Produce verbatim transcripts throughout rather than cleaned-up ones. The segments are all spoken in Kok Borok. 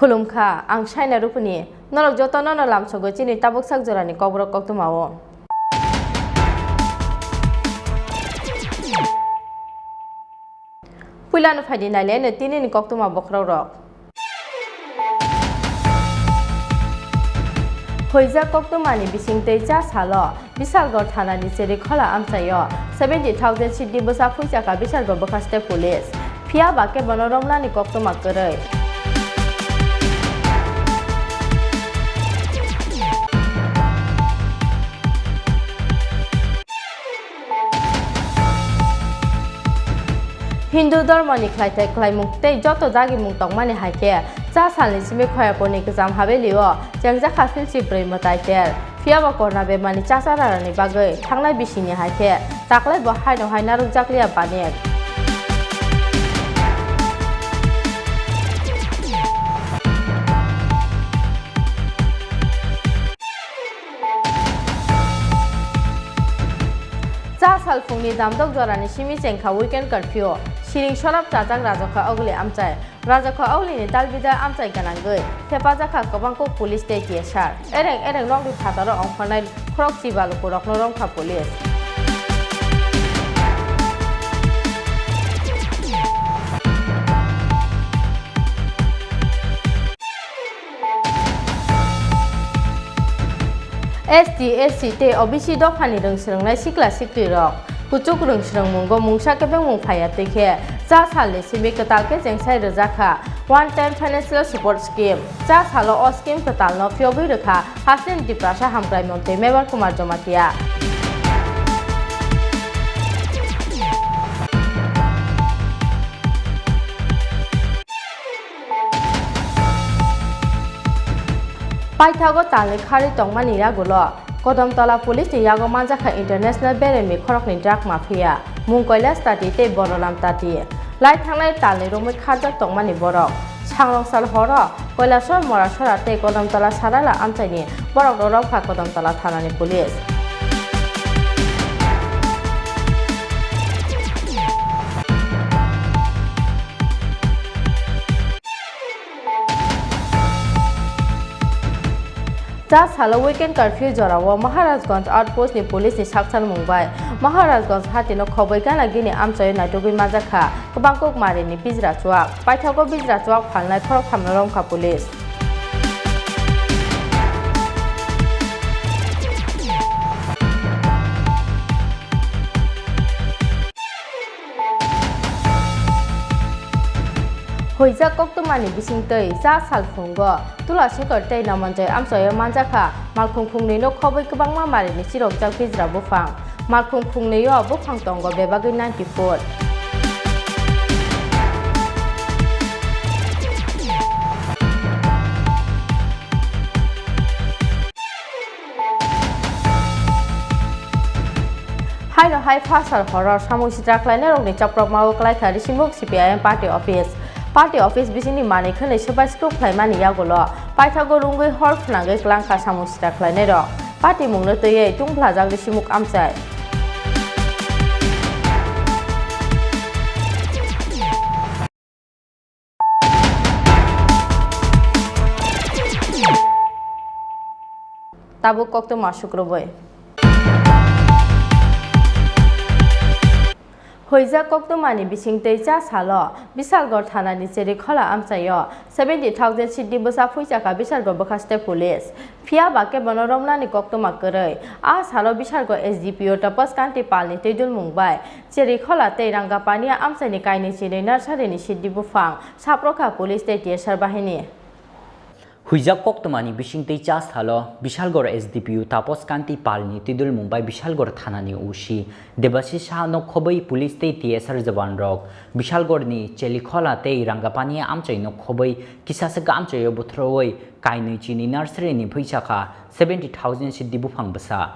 Khulumkha, ang Saina Rupuni. Norok jotono no lamsogo chini tabuk sak jorani kokborok koktwmao. Puilano phaidi naileno tinini koktwma bokhorokrok. Huijak koktwmani bisingtwi cha salo Bishalgarh thanani Cherikhola amchaio seventy thousand sidi bwsa phuichakha Bishalgarh bwkhaste police. Phiya ba kebono romnani koktwma kwrwi. Hindu dhormoni khlaithai khlaimung tei joto dagimung tongmani hai khe cha salni simi Khoyapurni Kwcham Havelio chengjakha philsi bwrwi mwtai ter. Phiya bo corona bemani chachararani bagwi thangnai bisingni hai khe taklai bo haino hai narwkjakliya banek. Cha sal phungni damdok jorani simi chengkha weekend curfew. Siring sorap chajak Rajakha Oguli amchai. Rajakha Ogulini talbida amchai gwnangwi thepajakha kwbangkuk police tei T S R. Ereng ereng nokni phataro ongkhornai khorok chiba lukurokno romkha police. S T, S C tei O B C dophani rwngsrwngnai sikla siklirok kuchuk rwngsrwngmungo mungsa kebengmung phaiya twi khe cha salni simi kwtal khe chengsai rwjakha One Time Financial Support Scheme. Cha salo o scheme kwtalno phiyogwi rwkha Hasing Tiprasa Hamkrai Montri Mebar Kumar Jamatia. Paithago talni kharwi tongmani yagulo Kodamtola police ni yago manjakha international beremni khoroknwi drug mafia, mung Kailash Tati tei Borolam Tati. Lai thangnai talni romwi kharjak tongmani borok. Sangrong sal horo Kailasor Morasora tei Kodamtola Sarala amchaini borokno romkha Kodamtola thanani police. Cha salo weekend curfew jorao Maharajganj outpost ni police ni sakchalmung bai Maharajganj hatino khoboi gana gini amchaio naitugwi manjakha kwbangkuk marini bijra chuak. Paithago bijra chuak phalnai khoroktham no romkha police. Huijak koktwmani bisingtwi cha salphungo Tulashankar tei Namanjay amchaio manjakha malkhung khungnwino khobwi kwbangma marini chirokjak bijra buphang. Malkhung khungnwio buphang tongo bebagwi ninety foot. Haino hai phasal horo samung sitra khlainairokni chapropmao klaikha Risimuk C P I M party office. Party office bisingni manwi khwnwi swbai sukru khlaimani yagulo paithago rwngwi hor phnangwi klangkha samung sitra khlainairok. Party mungno twiwi tungphlajak Risimuk amchai. Tabuk koktwma sukrubwi. Huijak koktwmani bisingtwi cha salo Bishalgarh thanani Cherikhola amchaio seventy thousand siddhi bwsa phuichakha Bishalgarh bwkhaste police. Phiyaba kebono romnani koktwma kwrwi. A salo Bishalgarh S D P O Tapas Kanti Palni twidulmung bai Cherikhola tei Rangapania amchaini kainwi chinwi nurseryni siddhi buphang saprokha police tei T S R bahini. Huijak koktwmani bisingtwi cha salo Bishalgarh S D P O Tapas Kanti Palni twidulmung bai Bishalgarh thanani O C Debashish Saha nok khobwi police tei T S R jawanrok Bishalgarhni Chelikhola tei Rangapania amchai nok khobwi kisaswk amchaio buthrowui kainwi chini nurseryni phuichakha seventy thousand siddhi buphang bwsa.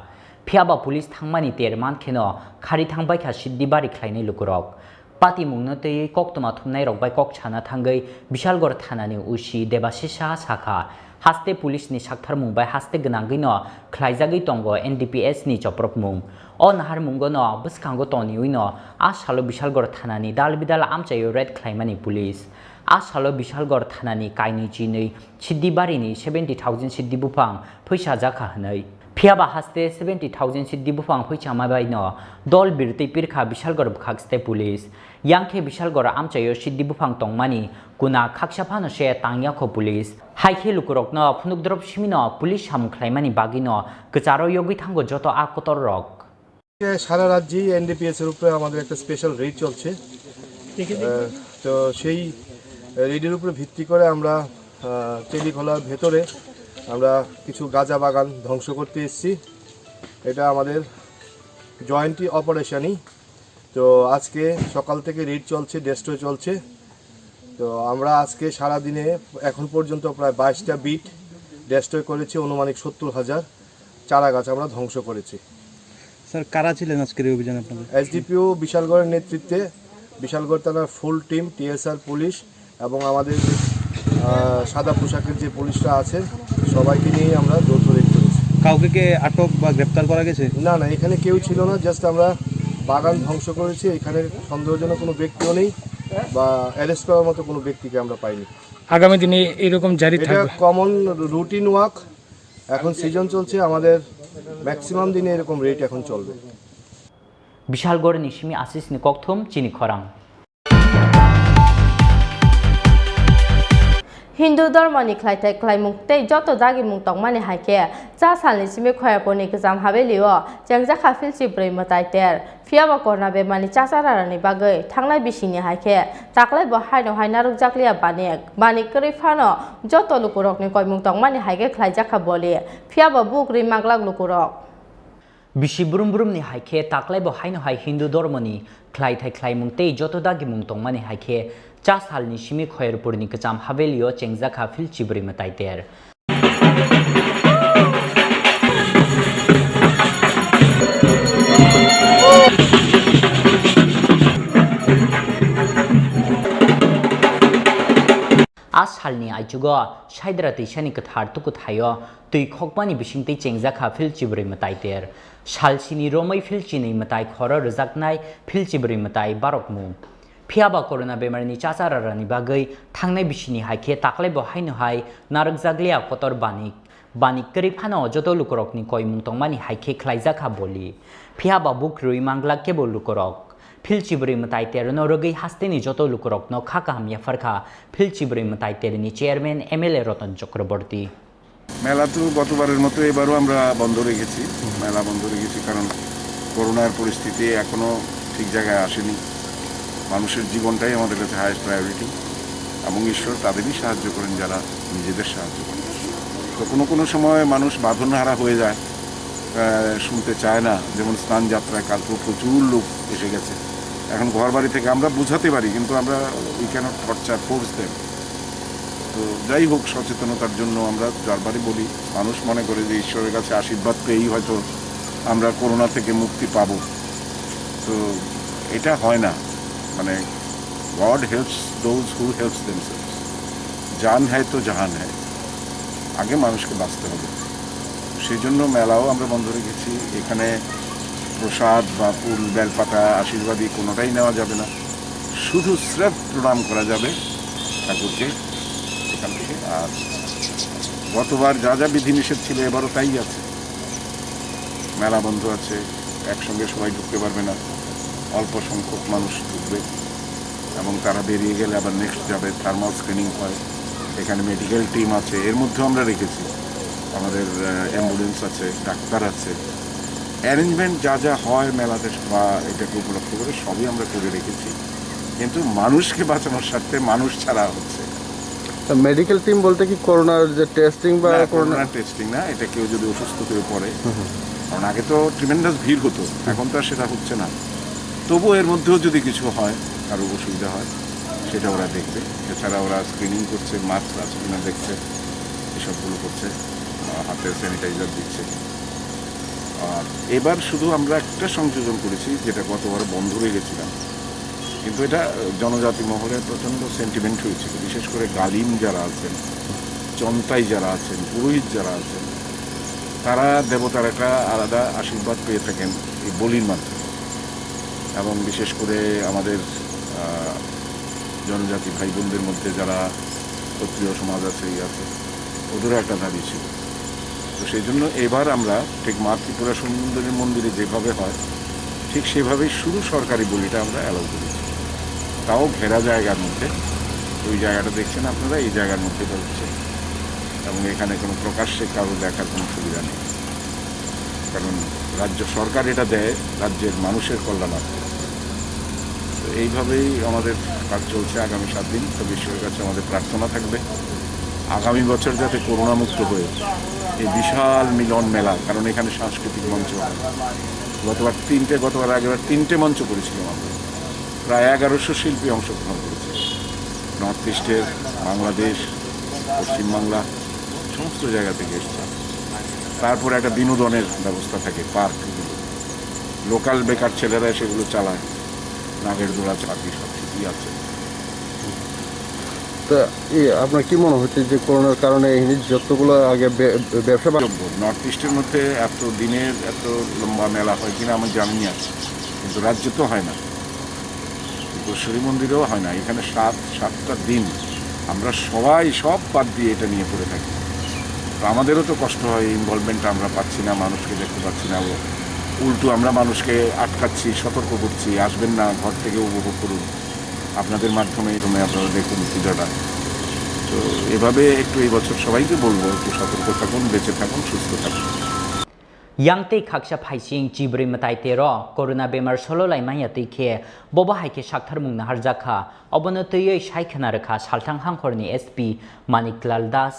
Phiyaba police thangmani ter mankheno khari thangbaikha siddhi bari khlainai lukurok. Patimungno twiwi koktwma thumnairok bai kok sana thangwi Bishalgarh thanani O C Debashish Saha sakha, haste police ni saktharmung bai haste gwnangwino khlaijagwi tongo N D P S ni chopropmung. O naharmungono bwskango toniwino a salo Bishalgarh thanani dal bidal amchaio raid khlaimani police. A salo Bishalgarh thanani kainwi chinwi siddhi barini seventy thousand siddhi buphang phuisajakha hwnwi. Phiyaba haste seventy thousand siddhi buphang phuichama baino dol birtwi pirkha Bishalgarh bwkhakste police. Yangkhe Bishalgarh amchaio siddhi buphang tongmani kuna khaksa phano se tangyakho police. Haikhe lukurokno phunukdrop simino police samung khlaimani bagwino kwcharo yogwi thango joto a kotorrok. সারা রাজ্যেই এনডিপিএস এর উপরে আমাদের একটা special red চলছে। আহ, তো সেই রেডের উপরে ভিত্তি করে আমরা, আহ, চেলিখোলার ভেতরে আমরা কিছু গাঁজা বাগান ধ্বংস করতে এসেছি। এটা আমাদের জয়েন্ট অপারেশনই। তো আজকে সকাল থেকে রেড চলছে, ডেস্ট্রয় চলছে। তো আমরা আজকে সারা দিনে এখন পর্যন্ত প্রায় বাইশটা বিট ডেস্ট্রয় করেছি, আনুমানিক সত্তর হাজার চারা গাছ আমরা ধ্বংস করেছি। স্যার, কারা ছিলেন আজকের এই অভিযানে আপনাদের? এসডিপিও বিশালগড়ের নেতৃত্বে বিশালগড় থানার ফুল টিম, টিএসআর পুলিশ এবং আমাদের, আহ, সাদা পোশাকের যে পুলিশরা আছেন, সবাইকে নিয়েই আমরা যৌথ রেড করেছি। কাউকে কি আটক বা গ্রেপ্তার করা গেছে? না, না, এখানে কেউ ছিল না, জাস্ট আমরা বাগান ধ্বংস করেছি। এখানে সন্দেহজনক কোনো ব্যক্তিও নেই বা অ্যারেস্ট করার মতো কোনো ব্যক্তিকে আমরা পাইনি। আগামী দিনে এরকম জারি এটা থাকবে? কমন রুটিন ওয়ার্ক, এখন সিজন চলছে, আমাদের ম্যাক্সিমাম দিনে এরকম রেড এখন চলবে। Bishalgarhni simi Ashishni kokthum chini khorang. Hindu dhormoni khlaithai khlaimung tei joto dagimung tongmani hai khe cha salni simi Khoyapurni kwcham havelio chengjakha philchi bwrwi mwtai ter. Phiyaba corona bemarni chachararokni bagwi thangnai bisingni hai khe taklaibo haino hai narwkjakliya banik. Banik kwrwi phano joto lukurokni koimung tongmani hai khe khlaijakha boli. Phiyaba buk rwi manglak lukurok. Bisi brum brumni hai khe taklaibo haino hai Hindu dhormoni khlaithai khlaimung tei joto dagimung tongmani hai khe cha salni simi Khoyerpurni kwcham havelio chengjakha philchi bwrwi mwtai ter. A salni aichugo Saidra twisani kwthar tukuthaio twi khokmani bisingtwi chengjakha philchi bwrwi mwtai ter. Salsini romwi philchinwi mwtai khoro rwjaknai philchi bwrwi mwtai barokmung. Phiyaba corona bemarni chachararani bagwi thangnai bisini hai khe taklaibo haino hai narwkjakliya kotor banik. Banik kwrwi phano joto lukurokni koimung tongmani hai khe khlaijakha boli. Phiyaba buk rwi manglak kebo lukurok. Philchi bwrwi mwtai terno rwgwi hasteni joto lukurokno kha kaham yapharkha philchi bwrwi mwtai terni chairman M L A Ratan Chakraborty. মেলা তো গতবারের মতো এবারও আমরা বন্ধ রেখেছি। মেলা বন্ধ রেখেছি কারণ করোনার পরিস্থিতি এখনো ঠিক জায়গায় আসেনি। মানুষের জীবনটাই আমাদের কাছে হায়েস্ট প্রায়োরিটি এবং ঈশ্বর তাদেরই সাহায্য করেন যারা নিজেদের সাহায্য করেন। তো কোনো কোনো সময় মানুষ বাঁধনহারা হয়ে যায়, আহ, শুনতে চায় না। যেমন স্নান যাত্রায় কালকেও প্রচুর লোক এসে গেছে। এখন ঘর বাড়ি থেকে আমরা বোঝাতে পারি, কিন্তু আমরা we cannot torture, force them। তো যাই হোক, সচেতনতার জন্য আমরা বারবারই বলি, মানুষ মনে করে যে ঈশ্বরের কাছে আশীর্বাদ পেয়েই হয়তো আমরা করোনা থেকে মুক্তি পাবো। তো এটা হয় না, মানে, God helps those who helps themselves। জান হ্যায় তো জাহান হ্যায়, আগে মানুষকে বাঁচতে হবে। সেই জন্য মেলাও আমরা বন্ধ রেখেছি। এখানে প্রসাদ বা ফুল, বেলপাতা, আশীর্বাদী কোনোটাই নেওয়া যাবে না। শুধু স্রেফ প্রণাম করা যাবে ঠাকুরকে এখান থেকে। আর গতবার যা যা বিধিনিষেধ ছিল, এবারও তাই আছে। মেলা বন্ধ আছে, একসঙ্গে সবাই ঢুকতে পারবে না। অল্প সংখ্যক মানুষ ঢুকবে এবং তারা বেরিয়ে গেলে আবার নেক্সট যাবে, থার্মাল স্ক্রিনিং হয়, এখানে মেডিকেল টিম আছে, এর মধ্যেও আমরা রেখেছি, আমাদের অ্যাম্বুলেন্স আছে, ডাক্তার আছে, অ্যারেঞ্জমেন্ট যা যা হয় মেলাতে বা এটাকে উপলক্ষ করে সবই আমরা করে রেখেছি। কিন্তু মানুষকে বাঁচানোর স্বার্থে মানুষ ছাড়া হচ্ছে। মেডিকেল টিম বলতে কি করোনার যে টেস্টিং বা না, করোনা করোনা টেস্টিং না, এটা কেউ যদি অসুস্থ হয়ে পড়ে, কারণ আগে তো ট্রিমেন্ডাস ভিড় হতো, এখন তো আর সেটা হচ্ছে না। তবুও এর মধ্যেও যদি কিছু হয়, কারোর অসুবিধা হয়, সেটা ওরা দেখবে। এছাড়া ওরা স্ক্রিনিং করছে, মাস্ক আছে কিনা দেখছে, এসবগুলো করছে, আহ, হাতে স্যানিটাইজার দিচ্ছে। আর এবার শুধু আমরা একটা সংযোজন করেছি, যেটা গতবার বন্ধ রয়ে গেছিলাম, কিন্তু এটা জনজাতি মহলে প্রচণ্ড সেন্টিমেন্ট হয়েছিল, বিশেষ করে গালিম যারা আছেন, চন্তাই যারা আছেন, পুরোহিত যারা আছেন, তারা দেবতার একটা আলাদা আশীর্বাদ পেয়ে থাকেন এই বলির মাধ্যমে। এবং বিশেষ করে আমাদের আহ, জনজাতি ভাই বোনদের মধ্যে যারা ক্ষত্রিয় সমাজ আছে, এই আছে, ওদেরও একটা দাবি ছিল। তো সেই জন্য এবার আমরা ঠিক মা ত্রিপুরা সুন্দরী মন্দিরে যেভাবে হয়, ঠিক সেভাবেই শুধু সরকারি বলিটা আমরা অ্যালাউ করেছি, তাও ঘেরা জায়গার মধ্যে। ওই জায়গাটা দেখছেন আপনারা, এই জায়গার মধ্যে এটা হচ্ছে, এবং এখানে কোনো প্রকাশ্যে কারো দেখার কোনো সুবিধা নেই, কারণ রাজ্য সরকার এটা দেয় রাজ্যের মানুষের কল্যাণার্থে। তো এইভাবেই আমাদের কাজ চলছে আগামী সাত দিন। তবে ঈশ্বরের কাছে আমাদের প্রার্থনা থাকবে আগামী বছর যাতে করোনা মুক্ত হয়ে এই বিশাল মিলন মেলা, কারণ এখানে সাংস্কৃতিক মঞ্চ হয়, গতবার তিনটে, গতবার আগেবার তিনটে মঞ্চ করেছিলাম আমরা, প্রায় এগারোশো শিল্পী অংশগ্রহণ করেছে নর্থ ইস্টের, বাংলাদেশ, পশ্চিমবাংলা, সমস্ত জায়গা থেকে এসছে। তারপরে একটা বিনোদনের ব্যবস্থা থাকে, পার্ক, লোকাল বেকার ছেলেরা সেগুলো চালায়, নাগের দোলা চাকরি সব কিছুই আছে। তা এই আপনার কি মনে হচ্ছে যে করোনার কারণে এই যতগুলো আগে বে- ব্যবসা বা- নর্থ ইস্টের মধ্যে এত দিনের এত লম্বা মেলা হয় কিনা আমি জানি না, কিন্তু রাজ্যে তো হয় না, গোস্বামী মন্দিরেও হয় না। এখানে সাত সাতটা দিন আমরা সবাই সব বাদ দিয়ে এটা নিয়ে পড়ে থাকি। তো আমাদেরও তো কষ্ট হয়, ইনভলভমেন্ট আমরা পাচ্ছি না, মানুষকে দেখতে পাচ্ছি না। ও উল্টো আমরা মানুষকে আটকাচ্ছি, সতর্ক করছি, আসবেন না, ঘর থেকে উপভোগ করুন। আপনাদের মাধ্যমে, মাধ্যমে আপনারা দেখুন পূজাটা। তো এভাবে একটু এই বছর সবাইকে বলবো, একটু সতর্ক থাকুন, বেঁচে থাকুন, সুস্থ থাকুন। Yang tei khaksa phaising chibrwi mwtai tero corona bemar solo lai manya twi khe bobo hai khe sakthar mung naharjak kha. Obono twiwi sai khna rwkha Salthang Hangkhorni S P Maniklal Das.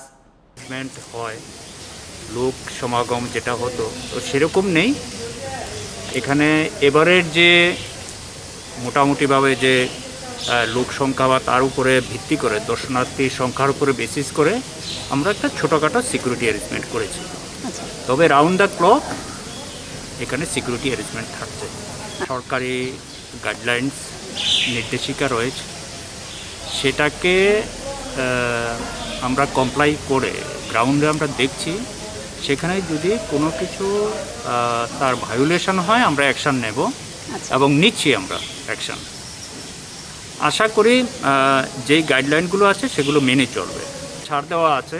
Management হয়, লোক সমাগম যেটা হতো, তো সেরকম নেই। এখানে এবারের যে মোটামুটিভাবে যে আহ, লোক সংখ্যা বা তার উপরে ভিত্তি করে, দর্শনার্থী সংখ্যার উপরে বেসিস করে আমরা একটা ছোটোখাটো সিকিউরিটি অ্যারেঞ্জমেন্ট করেছি। তবে রাউন্ড দ্য ক্লক এখানে সিকিউরিটি অ্যারেঞ্জমেন্ট থাকছে। সরকারি গাইডলাইন্স, নির্দেশিকা রয়েছে, সেটাকে আহ, আমরা কমপ্লাই করে গ্রাউন্ডে আমরা দেখছি। সেখানে যদি কোনো কিছু আহ, তার ভায়োলেশন হয়, আমরা অ্যাকশন নেব এবং নিচ্ছি আমরা অ্যাকশন। আশা করি আহ, যেই গাইডলাইনগুলো আছে সেগুলো মেনে চলবে। ছাড় দেওয়া আছে।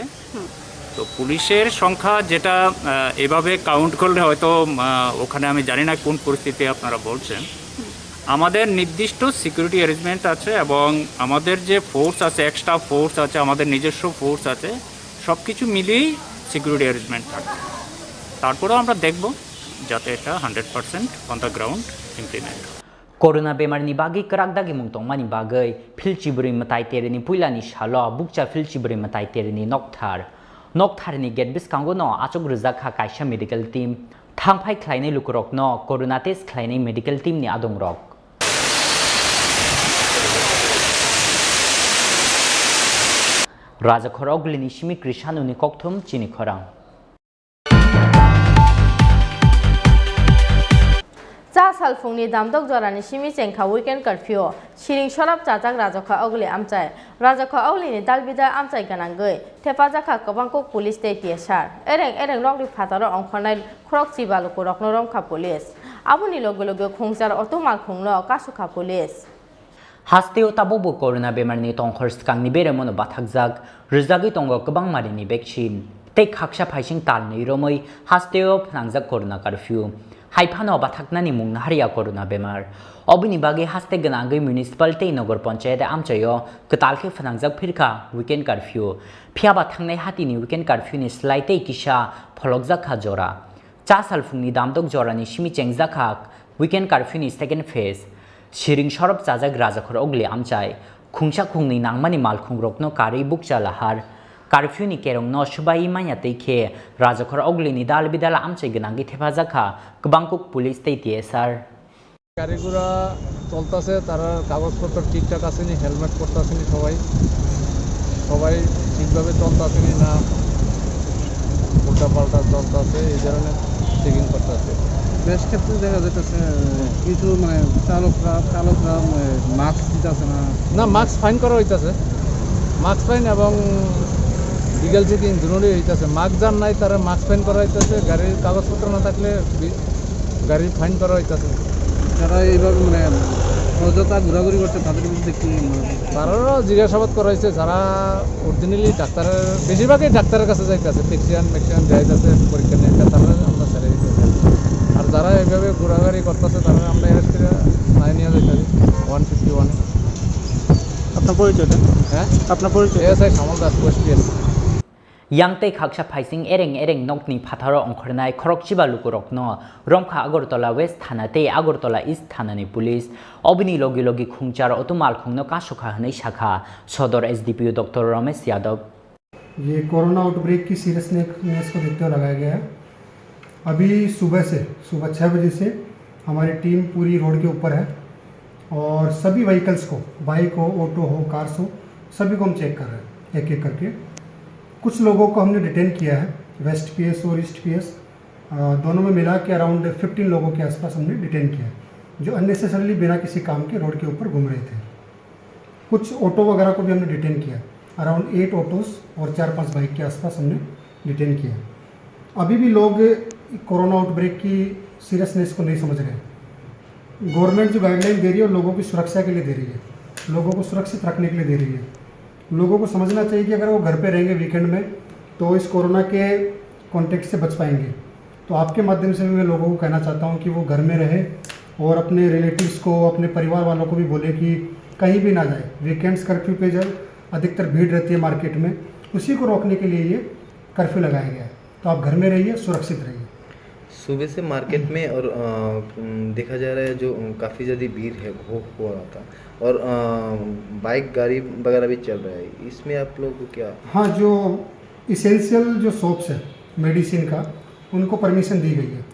তো পুলিশের সংখ্যা যেটা আহ, এভাবে কাউন্ট করলে হয়তো আহ, ওখানে আমি জানি না কোন পরিস্থিতি আপনারা বলছেন। আমাদের নির্দিষ্ট সিকিউরিটি অ্যারেঞ্জমেন্ট আছে এবং আমাদের যে ফোর্স আছে, এক্সট্রা ফোর্স আছে, আমাদের নিজস্ব ফোর্স আছে, সব কিছু মিলিয়েই সিকিউরিটি অ্যারেঞ্জমেন্ট থাকবে। তারপরেও আমরা দেখব যাতে এটা hundred percent on the ground implement হয়। Corona bemarni bagwi kwrak dagimung tongmani bagwi philchibrwi mwtai terini puilani salo bukcha philchibrwi mwtai terini nokthar. Noktharni gate bwskango no achuk rwjak kha kaisa medical team. Thangphai khlainai lukurokno corona test khlainai medical teamni adongrok. Rajakhor Oglini simi Krishanuni kokthum chini khorang. Cha salphungni damdok jorani simi chengkha weekend curfew. Siring sorap chajak Rajakha Ogli amchai. Rajakha Oglini dalbidal amchai gwnangwi thepajak kha kwbangkuk police tei T S R. Ereng ereng nokni phataro ongkhornai khorok chiba lukurokno romkha police. Aboni loge loge khungjar auto malkhungno kasukha police. Hasteo tabukbo corona bemarni tongkhor swkangni beremono bathakjak, rwjagwi tongo kwbangma rini vaccine. Tei khaksa phaising talnwi romwi hasteo phnangjak corona curfew. Hai phano bathaknani mung naharya corona bemar. Oboni bagwi haste gwnangwi municipal tei nogor panchayat amchaio kwtal khe phnangjak phirkha weekend curfew. Phiyaba thangnai hatini weekend curfew ni slai tei kisa pholokjak kha jora. Cha salphungni damdok jorani simi chengjak kha weekend curfew ni second phase. Siring sorop chajak Rajakhor Ogli amchai, khungsa khungnwi nangmani malkhungrokno karwi bukcha lahar. Curfew ni kerongno swbai manya tei khe Rajakhor Ogli ni dal bidal amchai gwnangwi thephajak kha kwbangkuk police tei T S R. গাড়ি ঘোড়া চলতেছে, তারা কাগজপত্র ঠিকঠাক আছে নি, হেলমেট পরতেছে নি সবাই, সবাই ঠিকভাবে চলতেছে নি না উল্টাপাল্টা চলতেছে, এই ধরনের চেকিং করতেছে। বেশ ক্ষেত্রে দেখা যাইতেছে কিছু মানে চালকরা, চালকরা, মানে, মাস্ক দিতেছে না। না, মাস্ক ফাইন করা হইতাছে, মাস্ক ফাইন এবং লিগ্যাল চেকিং দুটোই হইতাছে। মাস্ক যার নাই, তারা মাস্ক ফাইন করা হইতাছে, গাড়ির কাগজপত্র না থাকলে বি-, গাড়ি ফাইন করা হইতাছে। যারা এইভাবে মানে অযথা ঘোরাঘুরি করছে, তাদের বিরুদ্ধে কি মনে হয়? তারারও জিজ্ঞাসাবাদ করা হয়েছে, যারা অরিজিনালি ডাক্তারের, বেশিরভাগই ডাক্তারের কাছে যাইতেছে, প্রেসক্রিপশন মেক্সিয়ান যাইতেছে, পরীক্ষা নিরীক্ষা, তারা আমরা ছেড়ে দিতেছি। আর যারা এইভাবে ঘোরাঘুরি করতেছে, তারা আমরা অ্যারেস্ট করে থানায় নিয়ে যাইতেছি, ওয়ান ফিফটি ওয়ানে। আপনার পরিচয়টা? হ্যাঁ? আপনার পরিচয়? ASI Shyamal Das, west PS. Yang tei khaksa phaising ereng ereng nokni phatharo ongkhornai khorokchiba lukurokno romkha Agartala West thana tei Agartala East thanani police. Obini logi logi khungchar oto malkhungno kasukha hwnwi sakha Sodor S D P O Doctor Ramesh Yadav. ये corona outbreak की सीरियसनेस को देखते हुए लगाया गया है। अभी सुबह से, सुबह छः बजे से हमारी टीम पूरी रोड के ऊपर है और सभी व्हीकल्स को, बाइक हो, ऑटो हो, कार्स हो, सभी को हम चेक कर रहे हैं एक एक करके। कुछ लोगों को हमने डिटेन किया है, वेस्ट पीएस और ईस्ट पीएस, अ, दोनों में मिला के अराउंड फिफ्टीन लोगों के आसपास हमने डिटेन किया है, जो अननेसेसरली बिना किसी काम के रोड के ऊपर घूम रहे थे। कुछ ऑटो वगैरह को भी हमने डिटेन किया, अराउंड एट ऑटोज और चार पांच बाइक के आसपास हमने डिटेन किया। अभी भी लोग कोरोना आउटब्रेक की सीरियसनेस को नहीं समझ रहे हैं। गवर्नमेंट जो गाइडलाइन दे रही है, वो लोगों की सुरक्षा के लिए दे रही है, लोगों को सुरक्षित रखने के लिए दे रही है। लोगों को समझना चाहिए कि अगर वो घर पे रहेंगे वीकेंड में, तो इस कोरोना के कॉन्टेक्ट से बच पाएंगे। तो आपके माध्यम से भी मैं लोगों को कहना चाहता हूँ कि वो घर में रहे और अपने रिलेटिव्स को, अपने परिवार वालों को भी बोले कि कहीं भी ना जाए। वीकेंड्स कर्फ्यू पे जब अधिकतर भीड़ रहती है मार्केट में, उसी को रोकने के लिए ये कर्फ्यू लगाया गया है। तो आप घर में रहिए, सुरक्षित रहिए। सुबह से मार्केट में और, अ, उम, देखा जा रहा है जो, उम, काफ़ी ज़्यादा भीड़ है, हो, हो रहा था और, अ, बाइक, गाड़ी वगैरह भी चल रहा है, इसमें आप लोग को क्या? हाँ, जो इसेंशियल जो शॉप्स है मेडिसिन का, उनको परमिशन दी गई है,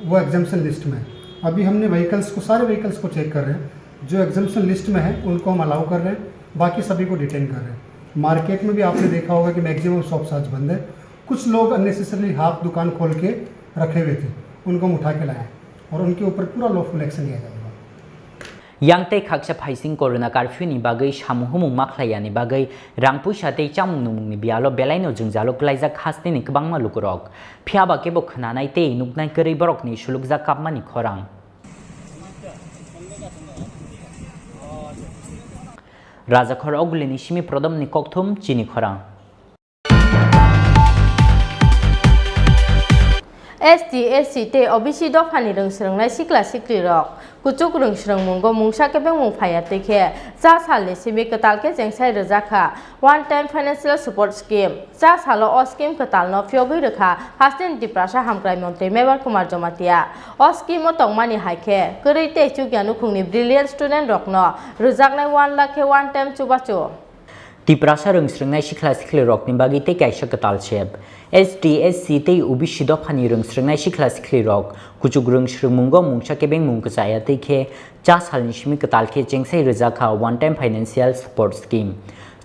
वो एग्जम्पशन लिस्ट में है। अभी हमने व्हीकल्स को, सारे व्हीकल्स को चेक कर रहे हैं, जो एग्जम्पशन लिस्ट में है उनको हम अलाउ कर रहे हैं, बाकी सभी को डिटेन कर रहे हैं। मार्केट में भी आपने देखा होगा कि मैक्सिमम शॉप्स आज बंद है। कुछ लोग अननेसेसरली हाफ दुकान खोल के रखे हुए थे, उनको हम उठा के लाए हैं और उनके ऊपर पूरा लॉफुल एक्शन लिया जाएगा। Yang tei khaksa phaising corona curfew ni bagwi samung humung ma khlai yani bagwi rang puisa tei chamung nungmung ni biyalo belai no jwngjalo klaijak hasteni kwbangma lukurok. Phiya ba kebo khwnanai tei nuknai kwrwi borok ni sulukjak kapmani khorang. Rajakhor Ogulini simi Prodom ni kokthum chini khorang. S T, S C tei O B C dophani rwngsrwngnai sikla siklirok kuchuk rwngsrwngmungo mungsa kebengmung phaiya twi khe cha salni simi kwtal khe chengsai rwjak kha One Time Financial Support Scheme. Cha salo o scheme kwtalno phiyogwi rwkha hasteni Tiprasa Hamkrai Montri Mebar Kumar Jamatia. O scheme o tongmani hai khe kwrwi tei chukya nukhungni brilliant student rokno rwjaknai one lakh khe one time chubachu. Tiprasa rwngsrwngnai sikla siklirokni bagwi tei kaisa kwtal sep. S T, S C tei O B C dophani rwngsrwngnai sikla siklirok kuchuk rwngsrwngmungo mungsa kebengmung kwchaya twi khe cha salni simi kwtal khe chengsai rwjak kha One Time Financial Support Scheme.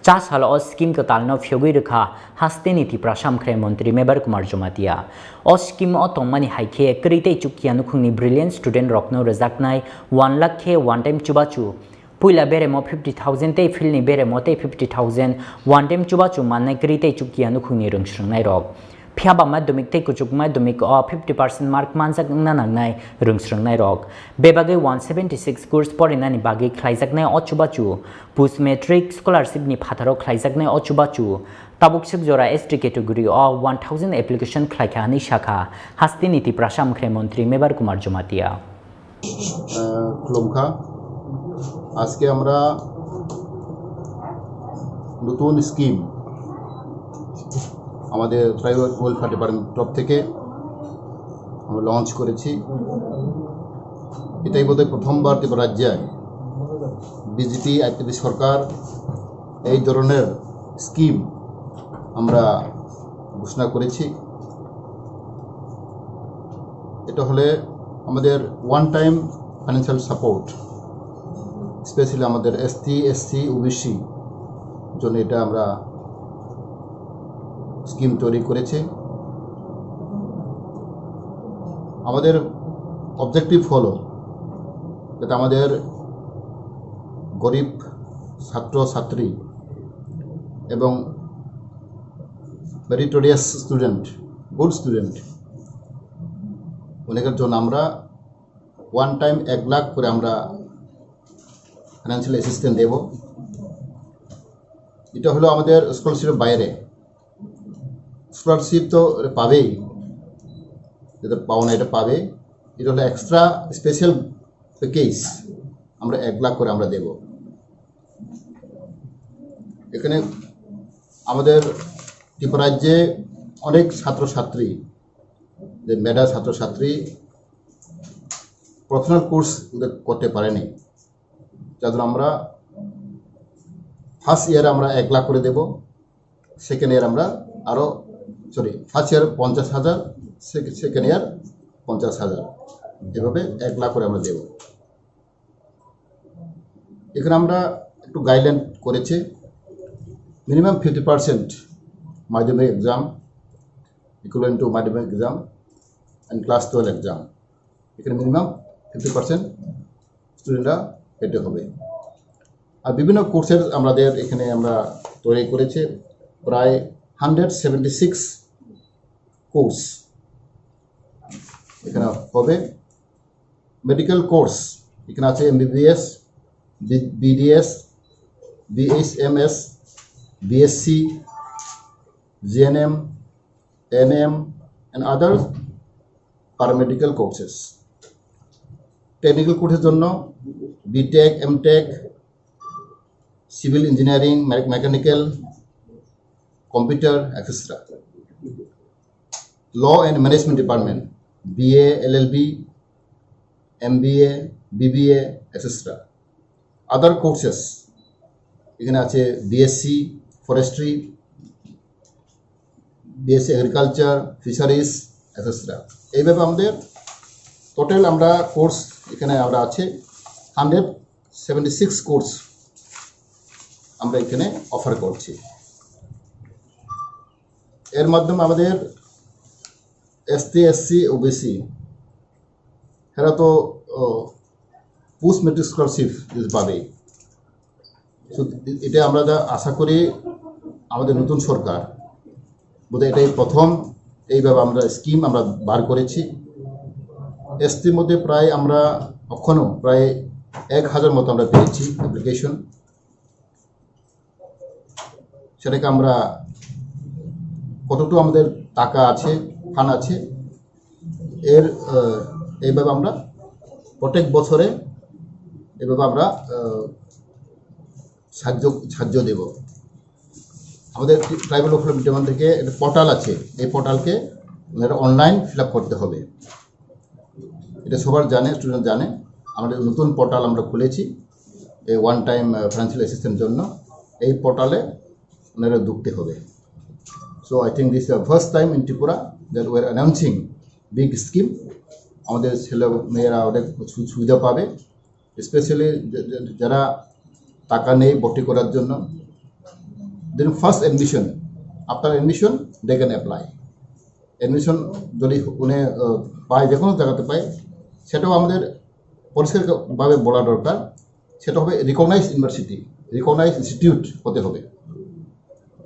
Cha salo o scheme kwtalno phiyogwi rwkha hasteni Tiprasa Hamkrai Montri Mebar Kumar Jamatia. O scheme o tongmani hai khe kwrwi tei chukya nukhungni brilliant student rokno rwjaknai one lakh khe one time chubachu. Puila beremo fifty thousand tei philni beremo tei fifty thousand one time chubachu mannai kwrwi tei chukya nukhungni rwngsrwngnai rok. Phiya ba madhyamik tei kuchuk madhyamik o fifty percent mark manjak wngna nangnai rwngsrwngnairok. Bebagwi one seventy six course porinani bagwi khlaijaknai o chubachu post matric scholarship ni phataro khlaijaknai o chubachu tabuk suk jora S T category o one thousand application khlaikha hwnwi sakha hasteni Tiprasa mukhyamantri Mebar Kumar Jamatia. আহ, খুলুমখা। আজকে আমরা নতুন স্কিম আমাদের tribal welfare department তরফ থেকে আমরা লঞ্চ করেছি। এটাই বোধহয় প্রথমবার ত্রিপুরা রাজ্যে বিজেপি আইপিএফটি সরকার এই ধরনের স্কিম আমরা ঘোষণা করেছি। এটা হলে আমাদের one time financial support, specially আমাদের এসটি, এসসি, ওবিসি জন্য এটা আমরা স্কিম তৈরি করেছি। আমাদের অবজেক্টিভ হলো যাতে আমাদের গরিব ছাত্র ছাত্রী এবং মেরিটোরিয়াস স্টুডেন্ট, গুড স্টুডেন্ট, অনেকের জন্য আমরা ওয়ান টাইম এক লাখ করে আমরা ফাইন্যান্সিয়াল অ্যাসিস্ট্যান্স দেব। এটা হলো আমাদের স্কলারশিপের বাইরে। স্কলারশিপ তো পাবেই, যেটা পাওনা এটা পাবে। এটা হলো এক্সট্রা স্পেশাল প্যাকেজ, আমরা এক লাখ করে আমরা দেব। এখানে আমাদের ত্রিপুরা রাজ্যে অনেক ছাত্রছাত্রী, যে মেধা ছাত্রছাত্রী প্রফেশনাল কোর্স করতে পারেনি, যার জন্য আমরা ফার্স্ট ইয়ারে আমরা এক লাখ করে দেব, সেকেন্ড ইয়ার আমরা আরও, সরি, ফার্স্ট ইয়ার পঞ্চাশ হাজার, সেকেন্ড ইয়ার পঞ্চাশ হাজার, এভাবে এক লাখ করে আমরা দেব। এখানে আমরা একটু গাইডলাইন করেছি, মিনিমাম ফিফটি পার্সেন্ট মাধ্যমিক এক্সাম, ইকুইভ্যালেন্ট টু মাধ্যমিক exam and class twelve exam, এখানে মিনিমাম ফিফটি পার্সেন্ট স্টুডেন্টরা পেতে হবে। আর বিভিন্ন কোর্সের আমাদের এখানে আমরা তৈরি করেছি প্রায় হান্ড্রেড সেভেন্টি সিক্স কোর্স এখানে হবে। মেডিকেল কোর্স এখানে আছে MBBS, BDS, BHMS, BSc, GNM, NM and other paramedical courses. Technical কোর্সের জন্য BTech, MTech, civil engineering, mechanical, computer, etcetera. Law and management department, BA, LLB, MBA, BBA, etcetera. Other courses এখানে আছে BSc forestry, BSc agriculture, fisheries, etcetera. এইভাবে আমাদের টোটাল আমরা কোর্স এখানে আমরা আছে হান্ড্রেড সেভেন্টি সিক্স কোর্স আমরা এখানে অফার করছি। এর মাধ্যমে আমাদের এসটি, এসসি, ওবিসি এরা তো পোস্ট মেট্রিক স্কলারশিপ পাবে। So, এ-, এটা আমরা যা আশা করি আমাদের নতুন সরকার বোধহয় এটাই প্রথম এইভাবে আমরা স্কিম আমরা বার করেছি। এসটির মধ্যে প্রায় আমরা এখনো প্রায় এক হাজার মতো আমরা পেয়েছি অ্যাপ্লিকেশন। সেটাকে আমরা কতটুকু আমাদের টাকা আছে, ফান্ড আছে, এর আহ, এইভাবে আমরা প্রত্যেক বছরে এভাবে আমরা আহ, সাহায্য সাহায্য দেব। আমাদের ট্রাইবাল ওয়েলফেয়ার ডিপার্টমেন্ট থেকে একটা পোর্টাল আছে, এই পোর্টালকে আপনারা অনলাইন ফিল আপ করতে হবে। এটা সবার জানে, স্টুডেন্ট জানে। আমাদের নতুন পোর্টাল আমরা খুলেছি এই ওয়ান টাইম ফাইন্যান্সিয়াল অ্যাসিস্ট্যান্স জন্য। এই পোর্টালে আপনারা ঢুকতে হবে। So I think this is the first time in Tripura that we are announcing big scheme. আমাদের ছেলে মেয়েরা অনেক সু- সুবিধা পাবে, স্পেশালি যারা টাকা নেই ভর্তি করার জন্য। Then first admission, after admission they can apply. Admission যদি উনি আহ, পায়, যে কোনো জায়গাতে পায়, সেটাও আমাদের পরিষ্কারভাবে বলা দরকার। সেটা হবে রিকগনাইজ ইউনিভার্সিটি, রিকগনাইজ ইনস্টিটিউট হতে হবে।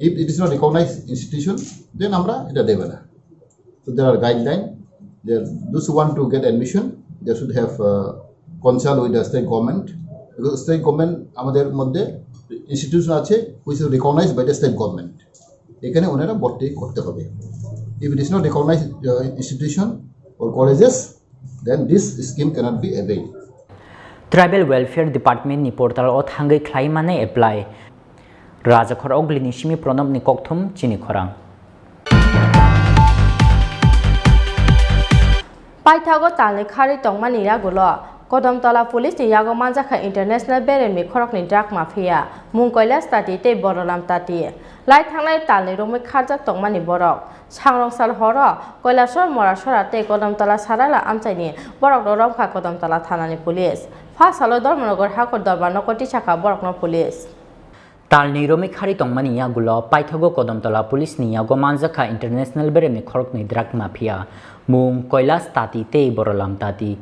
If it is not recognized institution, then আমরা এটা দেবে না। So there are guidelines that those who want to get admission, they should have uh, consult with the state government. Because state government আমাদের মধ্যে ইনস্টিটিউশন আছে, which is recognized by the state government. এখানে ওনারা ভর্তি করতে হবে। If it is not recognized uh, institution or colleges, then this scheme cannot be availed. Tribal Welfare Department ni portal o thangwi khlai mane apply. Rajakhor Ogli ni simi Pranab ni kokthum chini khorang. Paithago talni kharwi tongmani yagulo Kodomtola Police ni yago manjakha International Beremni khorokni drug mafia, mung Koilas Tati tei Borolam Tati. Lai thangnai talni romwi kharjak tongmani borok. Sangrong sal horo Koilasor Morasora tei Kodomtola Sarala amchaini borokno romkha Kodomtola thanani police. Pha salo Dharmanagar Hakhor Dorbar nogo tisakha borokno police. Talni romwi kharwi tongmani yagulo paithago Kodomtola Police ni yago manjakha International Beremni khoroknwi drug mafia, mung Koilas Tati tei Borolam Tati.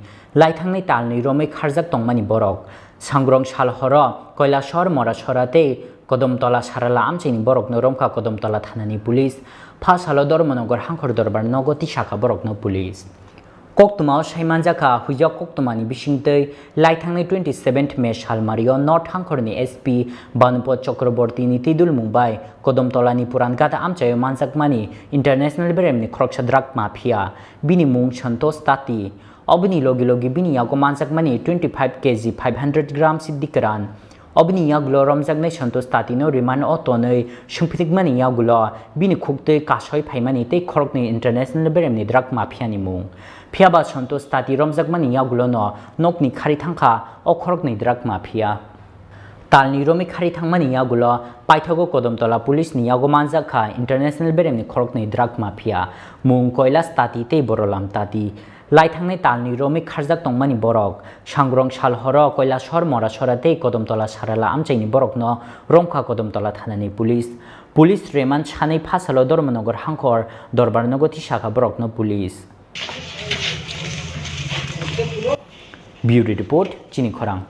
Lai thangnai talni romwi kharjak tongmani borok. Sangrong sal horo Koilasor Morasora tei Kodomtola Sarala amchaini borokno romkha Kodomtola thanani police. Pha salo Dharmanagar Hakhor Dorbar nogo tisakha borokno police. Koktwmao sai manjakha, huijak koktwmani bisingtwi lai thangnai twenty seventh May salmario North Hakhorni S P Banupad Chakrabortini twidulmung bai Kodomtolani Purangata amchaio manjakmani International Beremni khoroksa drug mafia, bini mung Santosh Tati. Oboni logi logi bini yago manjakmani twenty five K G five hundred gram Siddhi Karan. Oboni yagulo romjaknai Santosh Tatino rimano tonwi swngphitikmani yagulo bini khuktwi kasoi phaimani tei khoroknwi International Beremni drug mafia ni mung. Phiyaba Santosh Tati romjakmani yagulono nokni khari thangkha o khoroknwi drug mafia. Talni romwi khari thangmani yagulo paithago Kodomtola Police ni yago manjakha International Beremni khoroknwi drug mafia, mung Koilas Tati tei Borolam Tati. Lai thangnai talni romwi kharjak tongmani borok, Sangrong sal horo Koilasor Morasora tei Kodomtola Sarala amchaini borokno romkha Kodomtola thanani police. Police remand sanwi pha salo Dharmanagar Hakhor Dorbar nogo tisakha borokno police. Bureau Report, chini khorang.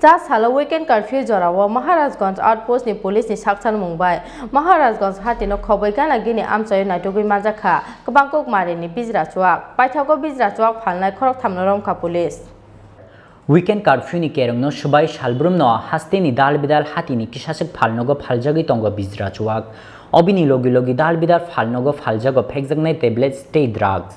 Cha salo weekend curfew jorao Maharajganj outpost ni police ni sakchalmung bai Maharajganj hatino khoboi gana gini amchaio naitugwi manjakha kwbang kuk marini bijra chuak. Paithago bijra chuak phalnai khoroktham no romkha police. Weekend curfew ni kerongno swbai salbrumno hasteni dal bidal hatini kisaswk phalnogo phaljagwi tongo bijra chuak. Obini logi logi dal bidal phalnogo phaljago phekjaknai tablets tei drugs.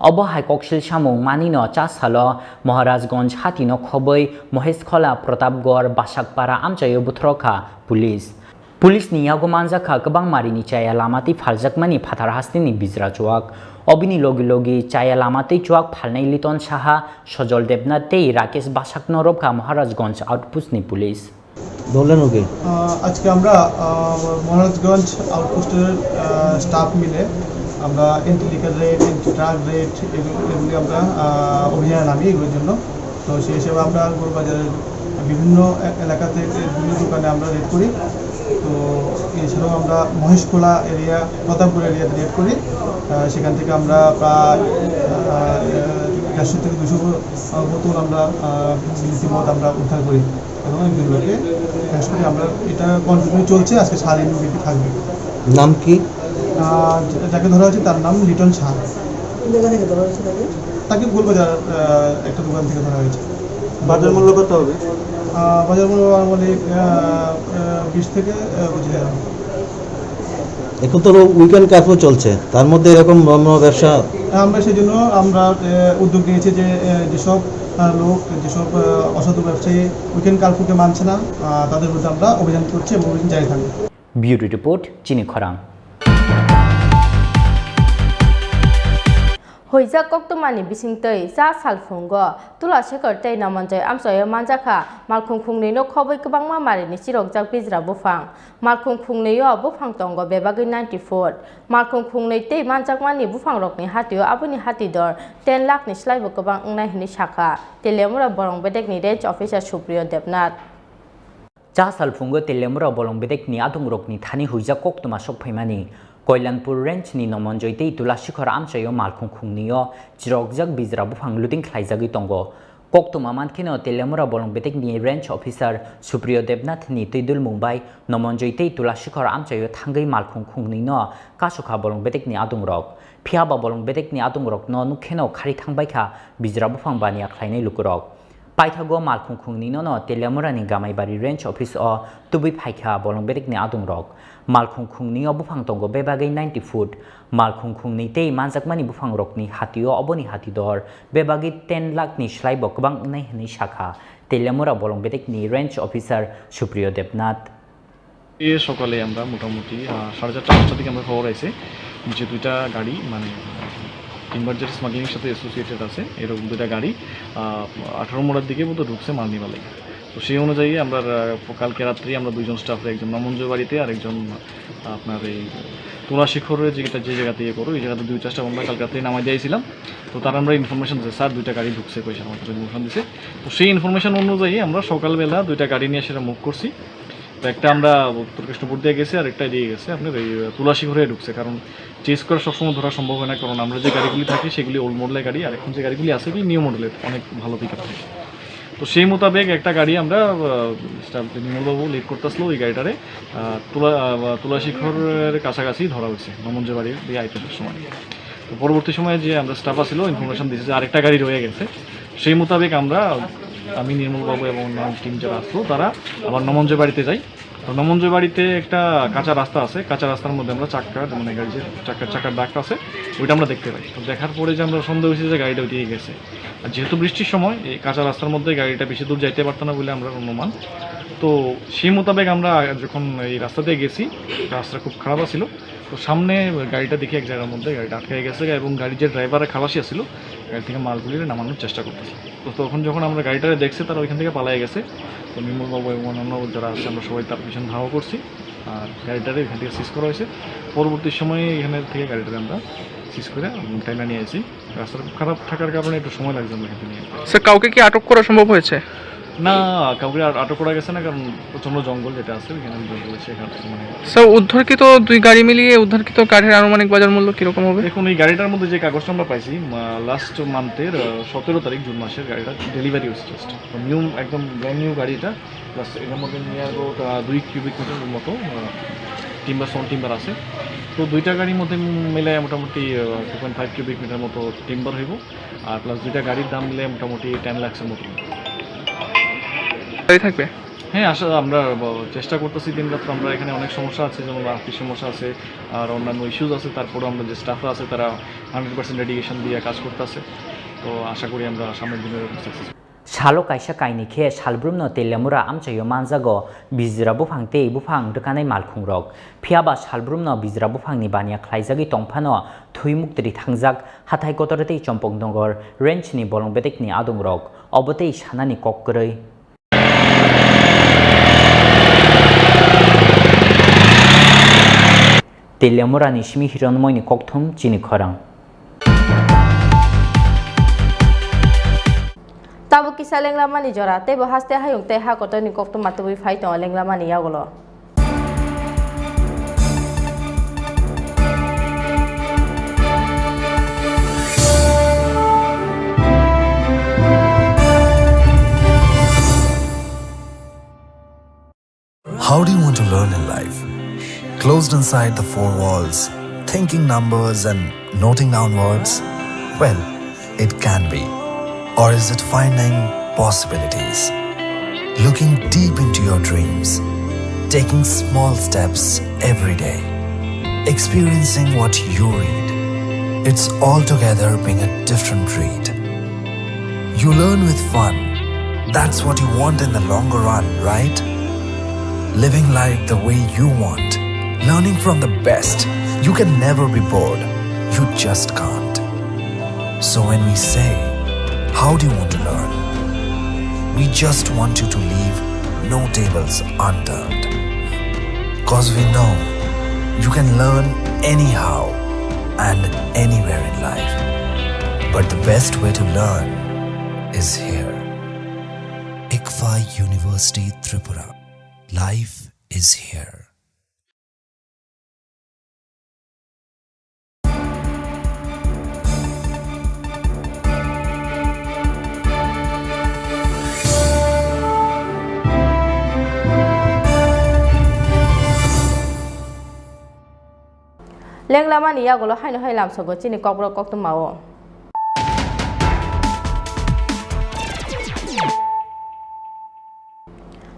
Obo hai koksil samung manwino cha salo Maharajganj hatino khoboi Moheshkhola, Pratapgarh, Basakpara amchaio buthrokha police. Police ni yago manjakha kwbang marini chaya lama tei phaljakmani phatar hasteni bijra chuak. Obini logi logi chaya lama tei chuak phalnai Liton Saha, Sojol Debnath tei Rakesh Basakno romkha Maharajganj outpost ni police. বললেন ওকে। আহ, আজকে আমরা, আহ, মহারাজগঞ্জ আউটপোস্টের, আহ, স্টাফ মিলে আমরা anti liquor red, anti drug red এগুলি, এগুলি আমরা, আহ, অভিযানে নামি এগুলোর জন্য। তো সেই হিসেবে আমরা গোলবাজারের বিভিন্ন এ-, এলাকাতে বিভিন্ন দোকানে আমরা রেড করি। তো এছাড়াও আমরা মহেশখোলা এরিয়া, প্রতাপগড় এরিয়াতে রেড করি। আহ, সেখান থেকে আমরা প্রায়, আহ, দেড়শো থেকে দুশো বোতল আমরা, আহ, বিদেশি মদ আমরা উদ্ধার করি। এবং একজন লোকে অ্যারেস্ট করে আমরা এটা কন্টিনিউ চলছে, আজকে সারাদিন ব্যাপী থাকবে। নাম কি? আহ, যাকে ধরা হয়েছে তার নাম লিটন শাহ। কোন জায়গা থেকে ধরা হয়েছে তাকে? তাকে গোলবাজার, আহ, একটা দোকান থেকে ধরা হয়েছে। বাজার মূল্য কত হবে? আহ, বাজার মূল্য আনুমানিক, আহ, আহ, বিশ থেকে, আহ, পঁচিশ হাজার। এখন তো উইকেন্ড কার্ফিউ চলছে, তার মধ্যে এরকম নম্র ব্যবসা? আমরা সেই জন্য আমরা, আহ, উদ্যোগ নিয়েছি যে, আহ, যেসব, আহ, লোক, যেসব, আহ, অসাধু ব্যবসায়ী উইকেন্ড কার্ফিউকে মানছে না, আহ, তাদের বিরুদ্ধে আমরা অভিযান করছি এবং অভিযান জারি থাকবে। Bureau Report, Chini Khorang. Huijak koktwmani bisingtwi cha salphungo Tula Shekhar tei Namanjoi amchaio manjakha malkhung khungnwino khobwi kwbangma marini chirokjak bijra buphang. Malkhung khungnwio buphang tongo bebagwi ninety foot. Malkhung khungnwi tei manjakmani buphangrokni hatio aboni hati dor ten lakh ni slaibo kwbang wngnai hwnwi sakha Teliamura Bolong Bedekni Range Officer Supriyo Debnath. Cha salphungo Teliamura Bolong Bedekni adongrokni thani huijak koktwma sokphaimani Koilanpur Range ni Nomonjoi tei Tulasikhor amchaio malkhung khungnwio chirokjak bijra buphang looting khlaijagwi tongo. Koktwma mankheno Teliamura Bolong Betekni Range Officer Supriyo Debnath ni twidulmung bai Nomonjoi tei Tulasikhor amchaio thangwi malkhung khungnwino kasukha Bolong Betekni adungrok. Phiyaba Bolong Betekni adungrokno nukkheno khari thangbaikha bijra buphang baniya khlainai lukurok. Paithago malkhung khungnwinono Teliamurani Gamaibari Range Office o tubui phaikha Bolong Betekni adungrok. Malkhung khungnwio buphang tongo bebagwi ninety foot. Malkhung khungnwi tei manjakmani buphangrokni hatio oboni hati dor bebagwi ten lakh ni slaibo kwbang wngnai hwnwi sakha Teliamura Bolong Betekni Range Officer Supriyo Debnath. এ সকালে আমরা মোটামুটি, আহ, সাড়ে চারটা পাঁচটার দিকে আমরা খবর আইছে যে দুইটা গাড়ি, মানে, টিম্বার যেটা স্মাগলিং সাথে অ্যাসোসিয়েটেড আছে, এরকম দুইটা গাড়ি, আহ, আঠারো মোড়ার দিকে মতো ঢুকছে মাল নিবার লাগি। তো সেই অনুযায়ী আমরা, আহ, কালকে রাত্রে আমরা দুইজন স্টাফরে, একজন নমঞ্জয় বাড়িতে আর একজন আপনার এই তুলাশিখরের যেটা, যে জায়গাতে ইয়ে করো, ওই জায়গাতে দুই চারটা আমরা কালকে রাত্রে নামাই দিয়েছিলাম। তো তারা আমরা ইনফরমেশন দিছে, "স্যার, দুইটা গাড়ি ঢুকছে, কই স্যার?" আমাদের ইনফরমেশন দিছে। তো সেই ইনফরমেশন অনুযায়ী আমরা সকালবেলা দুইটা গাড়ি নিয়ে সেটা মুভ করছি। তো একটা আমরা উত্তর কৃষ্ণপুর দিয়ে গেছে, আর একটা এদিকে গেছে, আপনার এই তুলাশিখরে ঢুকছে। কারণ চেস করা সবসময় ধরা সম্ভব হয় না, কারণ আমরা যে গাড়িগুলি থাকি সেগুলি ওল্ড মডেলের গাড়ি, আর এখন যে গাড়িগুলি আছে এগুলি নিউ মডেলের, অনেক ভালো পিক আপ থাকে। তো সেই মোতাবেক একটা গাড়ি আমরা, আহ, স্টাফ নির্মলবাবু লিড করতেছিল ওই গাড়িটারে, আহ, তুলা-, আহ, তুলাশিখরের কাছাকাছি ধরা হয়েছে নমঞ্জয় বাড়ির দিকে আইতে সময়। তো পরবর্তী সময়ে যে আমরা স্টাফ আছিল, ইনফরমেশন দিয়েছে যে আরেকটা গাড়ি রয়ে গেছে। সেই মোতাবেক আমরা, আমি, নির্মলবাবু এবং অন্যান্য টিম যারা আসলো, তারা আবার নমঞ্জয় বাড়িতে যাই। তো নমঞ্জয় বাড়িতে একটা কাঁচা রাস্তা আছে, কাঁচা রাস্তার মধ্যে আমরা চাক্কা, মানে গাড়ি যে চাক্কা, চাকার দাগটা আছে, ওইটা আমরা দেখতে পাই। তো দেখার পরে যে আমরা সন্দেহ হয়েছে যে গাড়িটা ওইদিকে গেছে। আর যেহেতু বৃষ্টির সময়, এই কাঁচা রাস্তার মধ্যে গাড়িটা বেশি দূর যাইতে পারতো না বলে আমরা অনুমান। তো সেই মোতাবেক আমরা যখন এই রাস্তা দিয়ে গেছি, রাস্তা খুব খারাপ আছিল। তো সামনে গাড়িটা দেখি এক জায়গার মধ্যে গাড়িটা আটকে গেছে এবং গাড়ির যে ড্রাইভার খালাসি আছিল, গাড়ি থেকে মালগুলি নামানোর চেষ্টা করতেছে। তো তখন যখন আমরা গাড়িটা দেখছি, তারা ওইখান থেকে পালাই গেছে। তো নির্মলবাবু এবং অন্যান্য যারা আছে, আমরা সবাই তার পিছনে ধাওয়া করছি। আর গাড়িটারে এখান থেকে সিজ করা হয়েছে। পরবর্তী সময়ে এখানে থেকে গাড়িটারে আমরা সিজ করে টাইনা নিয়ে আসি। রাস্তা খারাপ থাকার কারণে একটু সময় লাগছে আমরা এখান থেকে নিয়ে আসতে। স্যার, কাউকে কি আটক করা সম্ভব হয়েছে? না, কাউকে আর আটক করা গেছে না, কারণ প্রচণ্ড জঙ্গল যেটা আছে, ওইখানে জঙ্গল আছে, এখানে মানে স্যার, উদ্ধারকৃত দুই গাড়ি মিলিয়ে উদ্ধারকৃত কাঠের আনুমানিক বাজার মূল্য কিরকম হবে? দেখুন, এই গাড়িটার মধ্যে যে কাগজটা আমরা পাইছি, মা-, লাস্ট মান্থের, আহ, সতেরো তারিখ জুন মাসের গাড়িটা ডেলিভারি হয়েছে জাস্ট। তো নিউ, একদম ব্র্যান্ড নিউ গাড়ি এটা। প্লাস এটার মধ্যে নিয়ার অ্যাবাউট, আহ, দুই কিউবিক মিটার মতো, আহ, টিম্বার, সন টিম্বার আছে। তো দুইটা গাড়ির মধ্যে মিলে মোটামুটি, আহ, two point five cubic metre মতো টিম্বার হইব। আর প্লাস দুইটা গাড়ির দাম মিলে মোটামুটি টেন লাখসের মতো। গাড়ি থাকবে? হ্যাঁ, আসলে আমরা ব-, চেষ্টা করতেছি দিন রাত। আমরা এখানে অনেক সমস্যা আছে, যেমন আর্থিক সমস্যা আছে, আর অন্যান্য ইস্যুজ আছে। তারপরেও আমরা যে স্টাফরা আছে, তারা হান্ড্রেড পার্সেন্ট ডেডিকেশন দিয়ে কাজ করতেছে। তো আশা করি আমরা সামনের দিনে এরকম success. Salo kaisa kainwi khe salbrumno Teliamura amchaio manjago bijra buphang tei buphang rwkanai malkhungrok. Phiyaba salbrumno bijra buphangni baniya khlaijagwi tongphano thwi muktri thangjak hathai kotor tei Champaknagar range ni Bolong Betekni adungrok. Obo tei sanani kok kwrwi. Teliamurani simi Hiranmoyni kokthum chini khorang. Tabuk kisa lenglamani jora, teibo haste hayung tei ha kotorni koktwma tubui phai tongo lenglamani yagulo. How do you want to learn in life? Closed inside the four walls, thinking numbers and noting down words? Well, it can be. Or is it finding possibilities? Looking deep into your dreams, taking small steps every day, experiencing what you read. It's altogether being a different breed. You learn with fun. That's what you want in the longer run, right? Living life the way you want. Learning from the best. You can never be bored. You just can't. So when we say, "How do you want to learn?" We just want you to leave no tables unturned. 'Cause we know you can learn anyhow and anywhere in life. But the best way to learn is here. ICFAI University Tripura. Life is here. Lenglamani yagulo haino hai lamsogo chini kokborok koktwma o.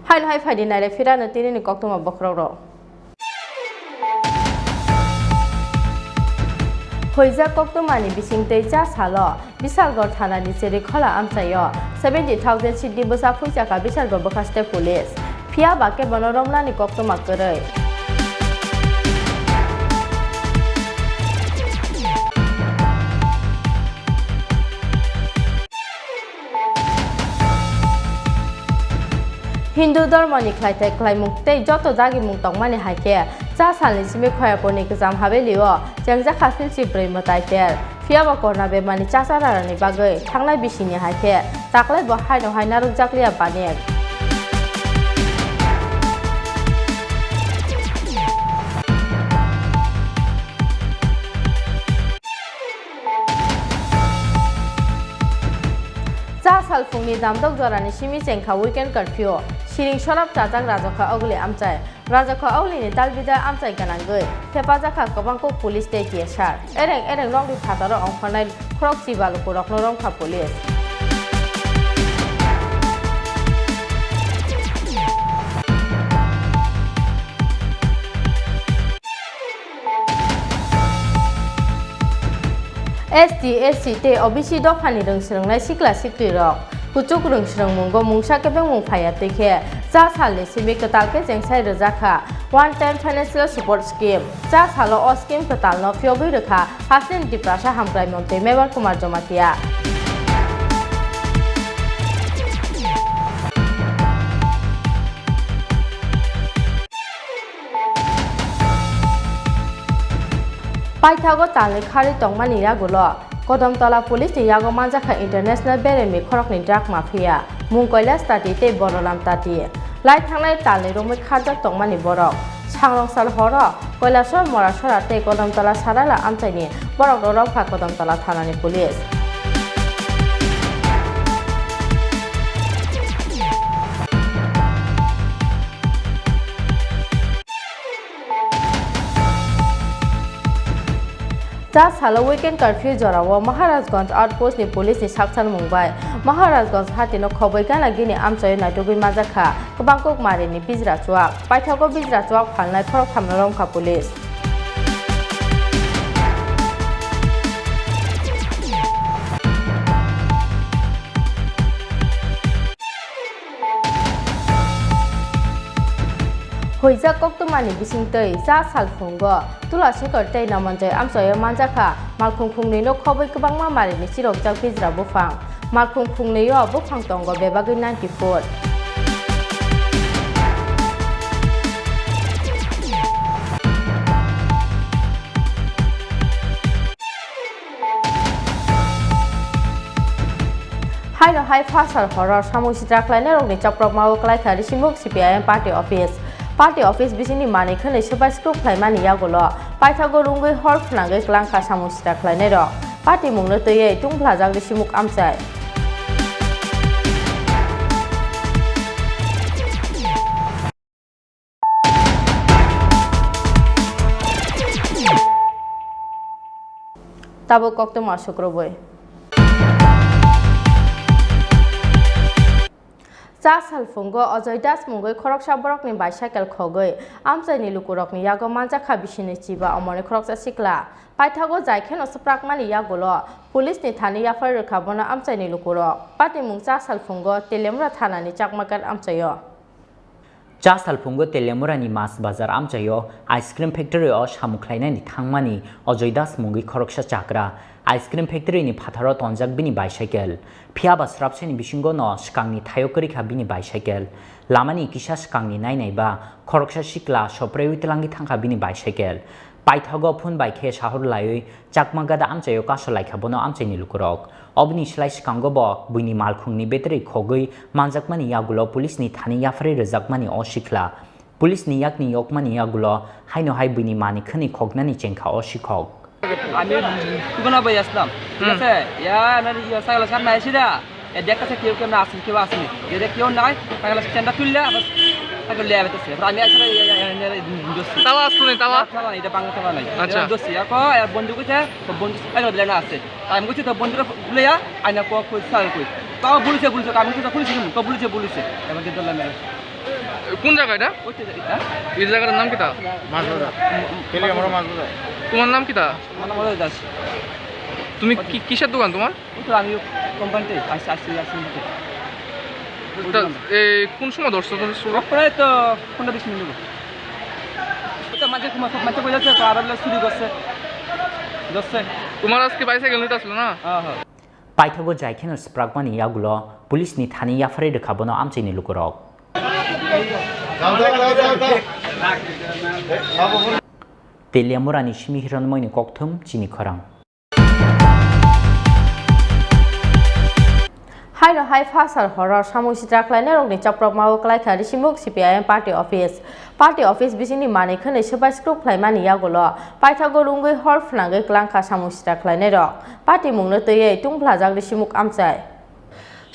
Haino hai phaidi nailai phirano tinini koktwma bokhorok rok. Hoijak koktwmani bisingtwi cha salo Bisalgor thanani Cherikhola amchaio seventy thousand seat ni bwsa phuichakha Bisalgor bwkhaste police. Phiya ba kebono romnani koktwma kwrwi. Hindu dhormoni khlaithai khlaimung tei joto dagimung tongmani hai khe cha salni simi Khoyapurni Kwcham Havelio chengjakha philsi bwrwi mwtai ter. Phiya ba corona bemarni chachararani bagwi thangnai bisingni hai khe taklai bo haino hai narwkjakliya banek. Cha salphungni damdok jorani simi chengkha weekend curfew. Siring sorap chajak Rajakha Oguli amchai. Rajakha Ogulini dalbidal amchai gwnangwi thepajakha kwbangkuk police tei T S R. Ereng ereng nokni phataro ongkhornai khorok chiba lukurokno romkha police. S T, S C tei O B C dophani rwngsrwngnai sikla siklirok kuchuk rwngsrwngmungo mungsa kebengmung phaiya twi khe cha salni simi kwtal khe chengsai rwjakha One Time Financial Support Scheme. Cha salo o scheme kwtalno phiyogwi rwkha Hasing Tiprasa Hamkrai Montri Mebar Kumar Jamatia. Paithago talni kharwi tongmani yagulo Kodamtala police ni yago manjakha international beremni khoroknwi drug mafia, Mung Kailash Tati tei Borolam Tati. Lai thangnai talni romwi kharjak tongmani borok. Sangrongsal horo Kailasor Morasora tei Kodamtala Sarala amchaini borok rorok kha Kodamtala thanani police. Cha salo weekend curfew jorao Maharajganj outpost ni police ni sakchalmung bai Maharajganj hatino khoboi gana gini amchaio naitugwi manjakha kwbangkuk marini bijra chuak. Paithago bijra chuak phalnai khoroktham no romkha police. Huijak koktwmani bisingtwi cha salphungo Tulashikhar tei Namanjai amchaio manjakha malkhung khungnwino khobwi kwbangma marini chirokjak bijra buphang. Malkhung khungnwio buphang tongo bebagwi ninety foot. Haino hai phasal horo samung sitra khlainairokni chapropmao klaikha Risimuk C P I M party office. Party office bisingni manwi khwnwi swbai skruk khlaimani yagulo paithago rwngwi hor phnangwi klangkha samung sitra khlainairok. Party mungno twiwi tungphlajak Risimuk amchai. Tabuk koktwma sukrubwi. Cha salphungo Ajoy Das mungwi khoroksa borokni bicycle khogwi amchaini lukurokni yago manjakha bisini chiba omorni khoroksa sikla. Paithago jai kheno swprakmani yagulo police ni thani yaphar rwkha bono amchaini lukurok. Patimung cha salphungo Telemura thanani Chakmagat amchaio. Cha salphungo Telemurani Mas Bazar amchaio ice cream factory o samung khlainani thangmani Ajoy Das mungwi khoroksa chakra. Ice cream factory ni phatharo tonjak bini bicycle. Phiya ba srapsani bisingo no swkangni thaio kwrwi kha bini bicycle. Lamani kisa swkangni nainai ba khoroksa sikla sopreui twlangwi thangkha bini bicycle. Paithago phone bai khe sahor laiwi Chakma Gada amchaio kaso laikha bono amchaini lukurok. Oboni slai swkango bo buini malkhungni battery khogwi manjakmani yagulo police ni thani yapharwi rwjakmani o sikla. Police ni yakni yokmani yagulo haino hai buini mani khwnwi khoknani chengkha o sikhok. আমি দুকানো ভাই আসলাম, ঠিক আছে? ইয়া না ইয়া সাইকেল সামনে আইছি দা, এ দেখতেছে কেউ কেউ না আসেন, কেউ আসেনি। যদি কেউ নাই, সাইকেল স্ট্যান্ডটা তুললে আবার Ago le abe to se. Ami asara ya ya ya ya dosi. Tala aslo ni tala? Tala ni, ita bang tala ni. Acha. Dosi ako ya bondu ko cha, bondu ago le na ase. Ami ko cha bondu ko le ya, aina ko ko sal ko. To bulu se bulu se, ami ko cha bulu se, to bulu se bulu se. Eba ke dola mere. কোন জায়গা এটা? ওই তো এটা। এই জায়গাটার নাম কিতা? মাছ বাজার। তেলিয়ামুড়া মাছ বাজার। তোমার নাম কিতা? আমার নাম অজয় দাস। তুমি কি, কিসের দোকান তোমার? ওই তো আমি কোম্পানিতে আসছি, আসছি, আসছি। তা, এই কোন সময় ধরছো তুমি চোর? প্রায় তো পনেরো বিশ মিনিট হলো। ওই তো মাঝে, মাঝে, মাঝে বলে যাচ্ছে, তো আরো বলে চুরি করছে। ধরছে। তোমার আজকে বাইসাইকেল নিতে আসলো না? হ্যাঁ, হ্যাঁ। Paithago jai kheno swprakmani yagulo police ni thani yapharwi rwkha bono amchaini lukurok. Teliamurani Simi Hiranmoini kokthum chini khorang. Haino hai phasal horo samung sitra khlainairokni chopropmao klaikha Risimuk C P I M party office. Party office bisingni manwi khwnwi swbai skrub khlaimani yagulo paithago rwngwi hor phnangwi klangkha samung sitra khlainairok. Party mungno twiwi tungphlajak Risimuk amchai.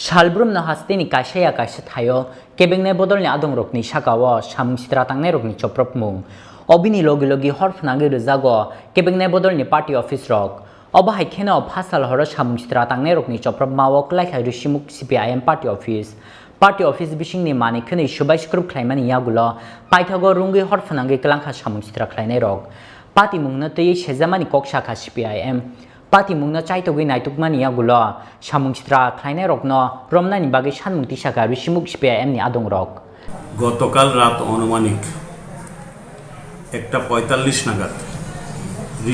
Salbrumno hasteni kaisa ya kaisa thaio kebengnai bodolni adongrokni sakao samung sitra tangnairokni chopropmung. Obini logi logi hor phnangwi rwjago kebengnai bodolni party office rok. Obo hai kheno phasal horo samung sitra tangnairokni chopropmao klaikha Risimuk C P I M party office. Party office bisingni manwi khwnwi swbai skrub khlaimani yagulo paithago rwngwi hor phnangwi klangkha samung sitra khlainairok. Party mungno twiwi sejamani kok sakha C P I M. Party mungno chaitogwi naitukmani yagulo samung sitra khlainairokno romnani bagwi sanmung tisakha Risimuk C P I M ni adongrok. গতকাল রাত আনুমানিক একটা পঁয়তাল্লিশ নাগাদ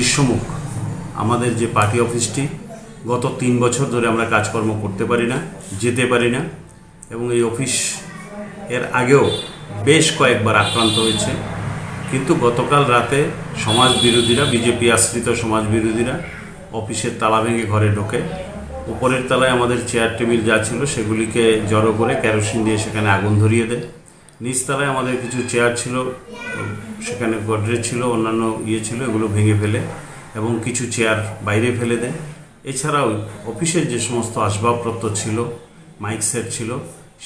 ঋষ্যমুখ, আমাদের যে পার্টি অফিসটি, গত তিন বছর ধরে আমরা কাজকর্ম করতে পারি না, যেতে পারি না, এবং এই অফিস এর আগেও বেশ কয়েকবার আক্রান্ত হয়েছে। কিন্তু গতকাল রাতে সমাজ বিরোধীরা, বিজেপি আশ্রিত সমাজ বিরোধীরা অফিসের তালা ভেঙে ঘরে ঢোকে। উপরের তলায় আমাদের চেয়ার টেবিল যা ছিল, সেগুলিকে জড়ো করে কেরোসিন দিয়ে সেখানে আগুন ধরিয়ে দেয়। নিচতলায় আমাদের কিছু চেয়ার ছিল, সেখানে গডরেজ ছিল, অন্যান্য ইয়ে ছিল, এগুলো ভেঙে ফেলে এবং কিছু চেয়ার বাইরে ফেলে দেয়। এছাড়াও অফিসের যে সমস্ত আসবাবপত্র ছিল, মাইক সেট ছিল,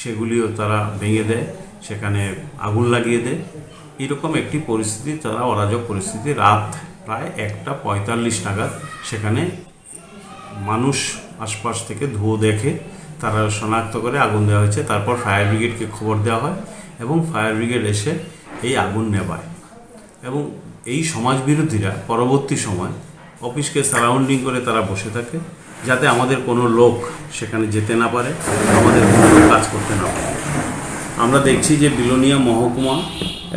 সেগুলিও তারা ভেঙে দেয়, সেখানে আগুন লাগিয়ে দেয়। এরকম একটি পরিস্থিতি, তারা অরাজক পরিস্থিতি। রাত প্রায় একটা পঁয়তাল্লিশ নাগাদ সেখানে মানুষ আশপাশ থেকে ধোঁয়া দেখে তারা শনাক্ত করে আগুন দেওয়া হয়েছে। তারপর ফায়ার ব্রিগেডকে খবর দেওয়া হয় এবং ফায়ার ব্রিগেড এসে এই আগুন নেভায়। এবং এই সমাজবিরোধীরা পরবর্তী সময় অফিসকে সারাউন্ডিং করে তারা বসে থাকে, যাতে আমাদের কোনো লোক সেখানে যেতে না পারে, আমাদের কোনো লোক কাজ করতে না পারে। আমরা দেখছি যে বিলোনিয়া মহকুমা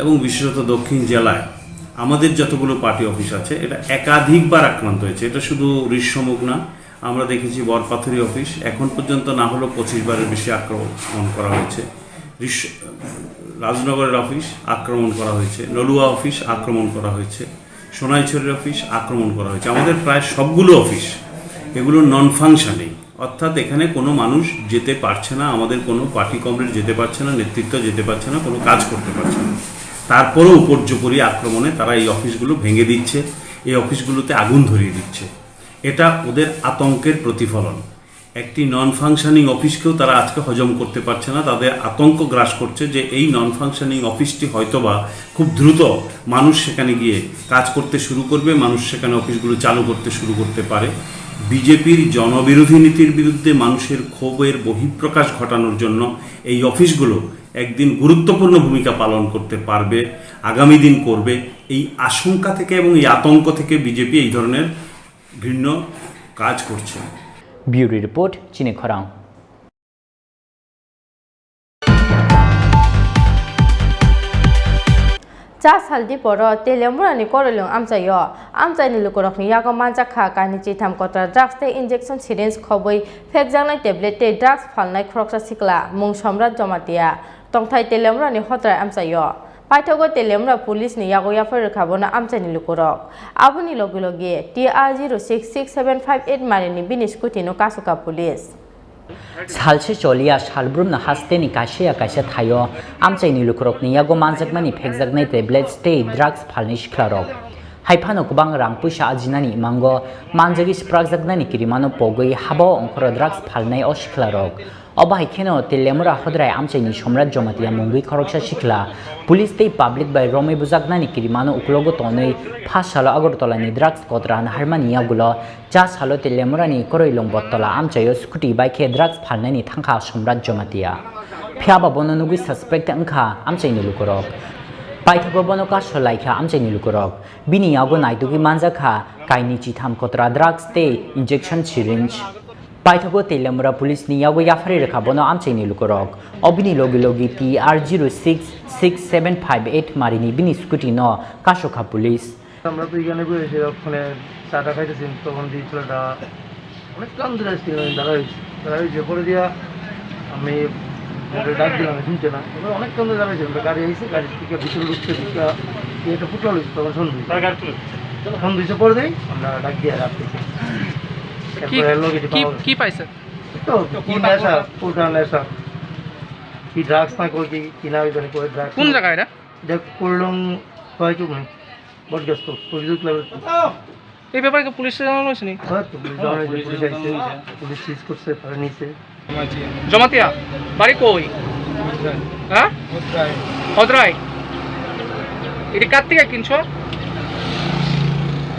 এবং বিশেষত দক্ষিণ জেলায় আমাদের যতগুলো পার্টি অফিস আছে, এটা একাধিকবার আক্রান্ত হয়েছে। এটা শুধু ঋষ্যমুখ না, আমরা দেখেছি বরপাথরি অফিস, এখন পর্যন্ত না হলেও পঁচিশ বারের বেশি আক্রমণ করা হয়েছে। ঋষ্য-, রাজনগরের অফিস আক্রমণ করা হয়েছে, নলুয়া অফিস আক্রমণ করা হয়েছে, সোনাইছড়ির অফিস আক্রমণ করা হয়েছে। আমাদের প্রায় সবগুলো অফিস, এগুলো নন ফাংশনিং, অর্থাৎ এখানে কোনো মানুষ যেতে পারছে না, আমাদের কোনো পার্টি কমরেড যেতে পারছে না, নেতৃত্ব যেতে পারছে না, কোনো কাজ করতে পারছে না। তারপরেও উপর্যুপরি আক্রমণে তারা এই অফিসগুলো ভেঙে দিচ্ছে, এই অফিসগুলোতে আগুন ধরিয়ে দিচ্ছে। এটা ওদের আতঙ্কের প্রতিফলন। একটি নন ফাংশনিং অফিসকেও তারা আজকে হজম করতে পারছে না। তাদের আতঙ্ক গ্রাস করছে যে এই নন ফাংশনিং অফিসটি হয়তোবা খুব দ্রুত মানুষ সেখানে গিয়ে কাজ করতে শুরু করবে, মানুষ সেখানে অফিসগুলো চালু করতে শুরু করতে পারে। বিজেপির জনবিরোধী নীতির বিরুদ্ধে মানুষের ক্ষোভের বহিঃপ্রকাশ ঘটানোর জন্য এই অফিসগুলো একদিন গুরুত্বপূর্ণ ভূমিকা পালন করতে পারবে, আগামী দিন করবে। এই আশঙ্কা থেকে এবং এই আতঙ্ক থেকে বিজেপি এই ধরনের ঘৃণ্য কাজ করছে। Bureau report, Chini Khorang. Cha saldi poro Teliamurani Koroiling amchaio amchaini lukurokni yago manjakha kainwi chitham kotra drugs tei injection syringe khobwi phekjaknai tablet tei drugs phalnai khoroksa sikla mung Somrat Jomatia tongthai Teliamurani Hotrai amchaio. Paithago Teliamura police ni yago yaphar rwkha bono amchaini lukurok. Aboni logi logi T R zero six six seven five eight marini bini scooty no kasukha police. Salse choliya salbrumno hasteni kaisa ya kaisa thaio amchaini lukurokni yago manjakmani phekjaknai tablets tei drugs phalni siklarok. Hai phano kwbang rang puisa ajinani imango manjagwi swprakjaknani kirimano pogwi habao ongkhoro drugs phalnai o siklarok. Obo hai kheno Teliamura Hodrai amchaini Somrat Jomatia mungwi khoroksa sikla police tei public bai romwi bujaknani kirimano uklogo tonwi pha salo Agartala ni drugs kotra naharmani yagulo cha salo Teliamura ni Koroilong Bottola amchaio scooty bai khe drugs phalnani thangkha Somrat Jomatia. Phiya ba bono nugwi suspect wngkha amchaini lukurok. Paithago bono kaso laikha amchaini lukurok. Bini yago naitugwi manjakha kaini chitham kotra drugs tei injection syringe. Paithago Teliamura police ni yago yapharwi rwkha bono amchaini lukurok. Obini logi logi T R zero six six seven five eight marini bini scooty no kasokha police. আমরা তো এখানে বসে ওখানে চা টা খাইতেছি, তখন দিয়ে ছেলেটা অনেকক্ষণ ধরে আসছিল, আমি দাঁড়াইছি, দাঁড়াইছি পরে দিয়া আমি ওকে ডাক দিলাম, শুনছে না। এবার অনেকক্ষণ ধরে দাঁড়াইছি, আমরা গাড়ি আইছে, গাড়ি থেকে ভিতরে ঢুকছে, ঢুকা দিয়ে একটা ফুটলা লইছে, তখন শুনবি। তার গাড়ি তুলে। ফোন দিছে পরে দেই, আমরা ডাক দিয়ে রাত থেকে। কি, এরপরে লগে যে কি, পাওয়া গেছে। কি পাইছে? তো কি নেশা, কোনটা নেশা, কি ড্রাগস না কই কি, কি না ওই জানি কই ড্রাগস কোন না। জায়গা এটা? এটা কুলুং ছয় চুমনি, বটগাছ তো, পুলিশ উঠলে। এই ব্যাপারে কি পুলিশে জানানো হয়েছে নি? হ্যাঁ, তো পুলিশ জানানো হয়েছে, পুলিশ আইছে, পুলিশ সিজ করছে, তারা নিছে। জমাতিয়া? বাড়ি কই? হ্যাঁ? হদ্রাই। এটা কার থেকে কিনছো?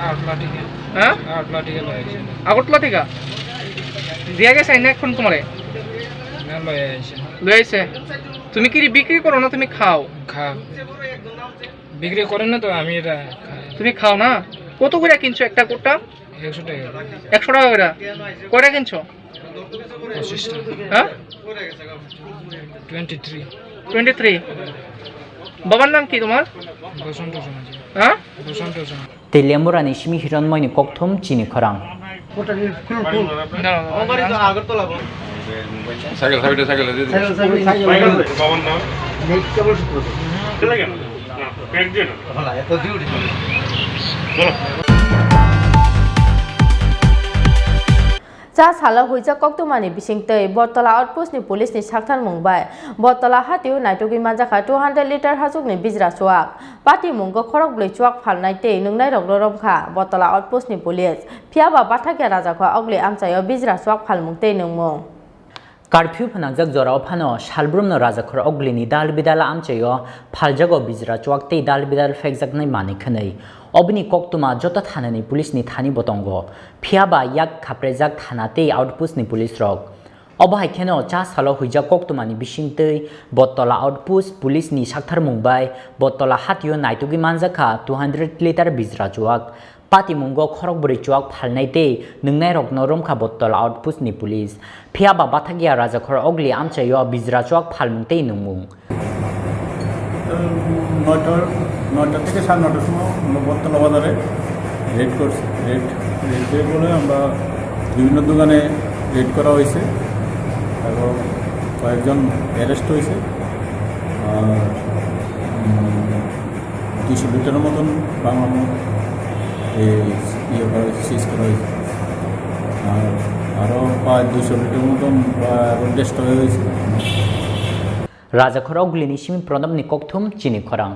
আগরতলা থেকে। হ্যাঁ? আগরতলা থেকে লই আইছি। আগরতলা থেকে? দিয়া গেছে না এখন তোমারে? না, লই আইছি। লই আইছে? তুমি কি বিক্রি করো না তুমি খাও? খাও। বিক্রি করে না তো, আমি এটা খাই। তুমি খাও না? কত করে কিনছো একটা কোটা? একশো টাকা। একশো টাকা করে? কয়টা কিনছো? পঁচিশটা। হ্যাঁ? Twenty three. Twenty three. বাবার নাম কি তোমার? বসন্ত সমাজে। হ্যাঁ? বসন্ত সমাজে। Teliamura ni simi Hironmoi ni kokthum chini khorang. Cycle, cycle, cycle, cycle. Cha salo huijak koktwmani bisingtwi Bottola outpost ni police ni sakthar mung bai Bottola hatio naitugwi manjakha two hundred litre hachukni bijra chuak. Patimungo khorokbrwi chuak phalnai tei nungnairokno romkha Bottola outpost ni police. Phiyaba bathakya Rajakho Ogli amchaio bijra chuak phalmung tei nungmung. Curfew phnangjak jorao phano salbrumno Rajakhor Oglini dal bidal amchaio phaljago bijra chuak tei dal bidal phekjaknai manwi khwnwi. Obini koktwma joto thanani police ni thani bo tongo. Phiyaba yak khaprejak thana tei outpost ni police rok. Obo hai kheno cha salo huijak koktwmani bisingtwi Bottola outpost police ni saktharmung bai Bottola hatio naitugwi manjakha two hundred litre bijra chuak. Patimungo khorokbrwi chuak phalnai tei nwngnairokno romkha Bottola outpost ni police. Phiyaba bathakya Rajakhor Ogli amchaio bijra chuak phalmung tei nungmung. নয়টা, নয়টা থেকে সাড়ে নয়টার সময় আমরা বটতলা বাজারে রেড করছি। রেড, রেডে বলে আমরা বিভিন্ন দোকানে রেড করা হয়েছে এবং কয়েকজন অ্যারেস্ট হয়েছে। আর, উম, দুইশো লিটারের মতন বাংলা মদ এই ইয়ে করা হয়েছে, সিজ করা হয়েছে। আর আরও প্রায় দুইশো লিটার মতন বা এখন টেস্ট হয়ে হয়েছে। Rajakhor Oglini simi Pranabni kokthum chini khorang.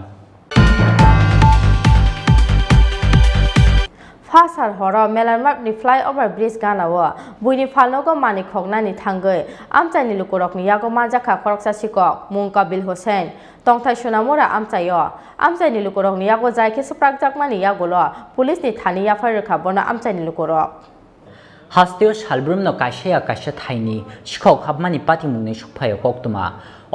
Phasal horo Melarmat ni flyover bridge gana o buini phalnogo manwi khoknani thangwi amchaini lukurokni yago manjakha khoroksa sikok mung Kabil Hussein, tongthai Sunamura amchaio. Amchaini lukurokni yago jai khe swprakjakmani yagulo police ni thani yaphar rwkha bono amchaini lukurok. Hasteo salbrumno kaisa ya kaisa thaini sikhok hapmani patimungni sukphaio koktwma.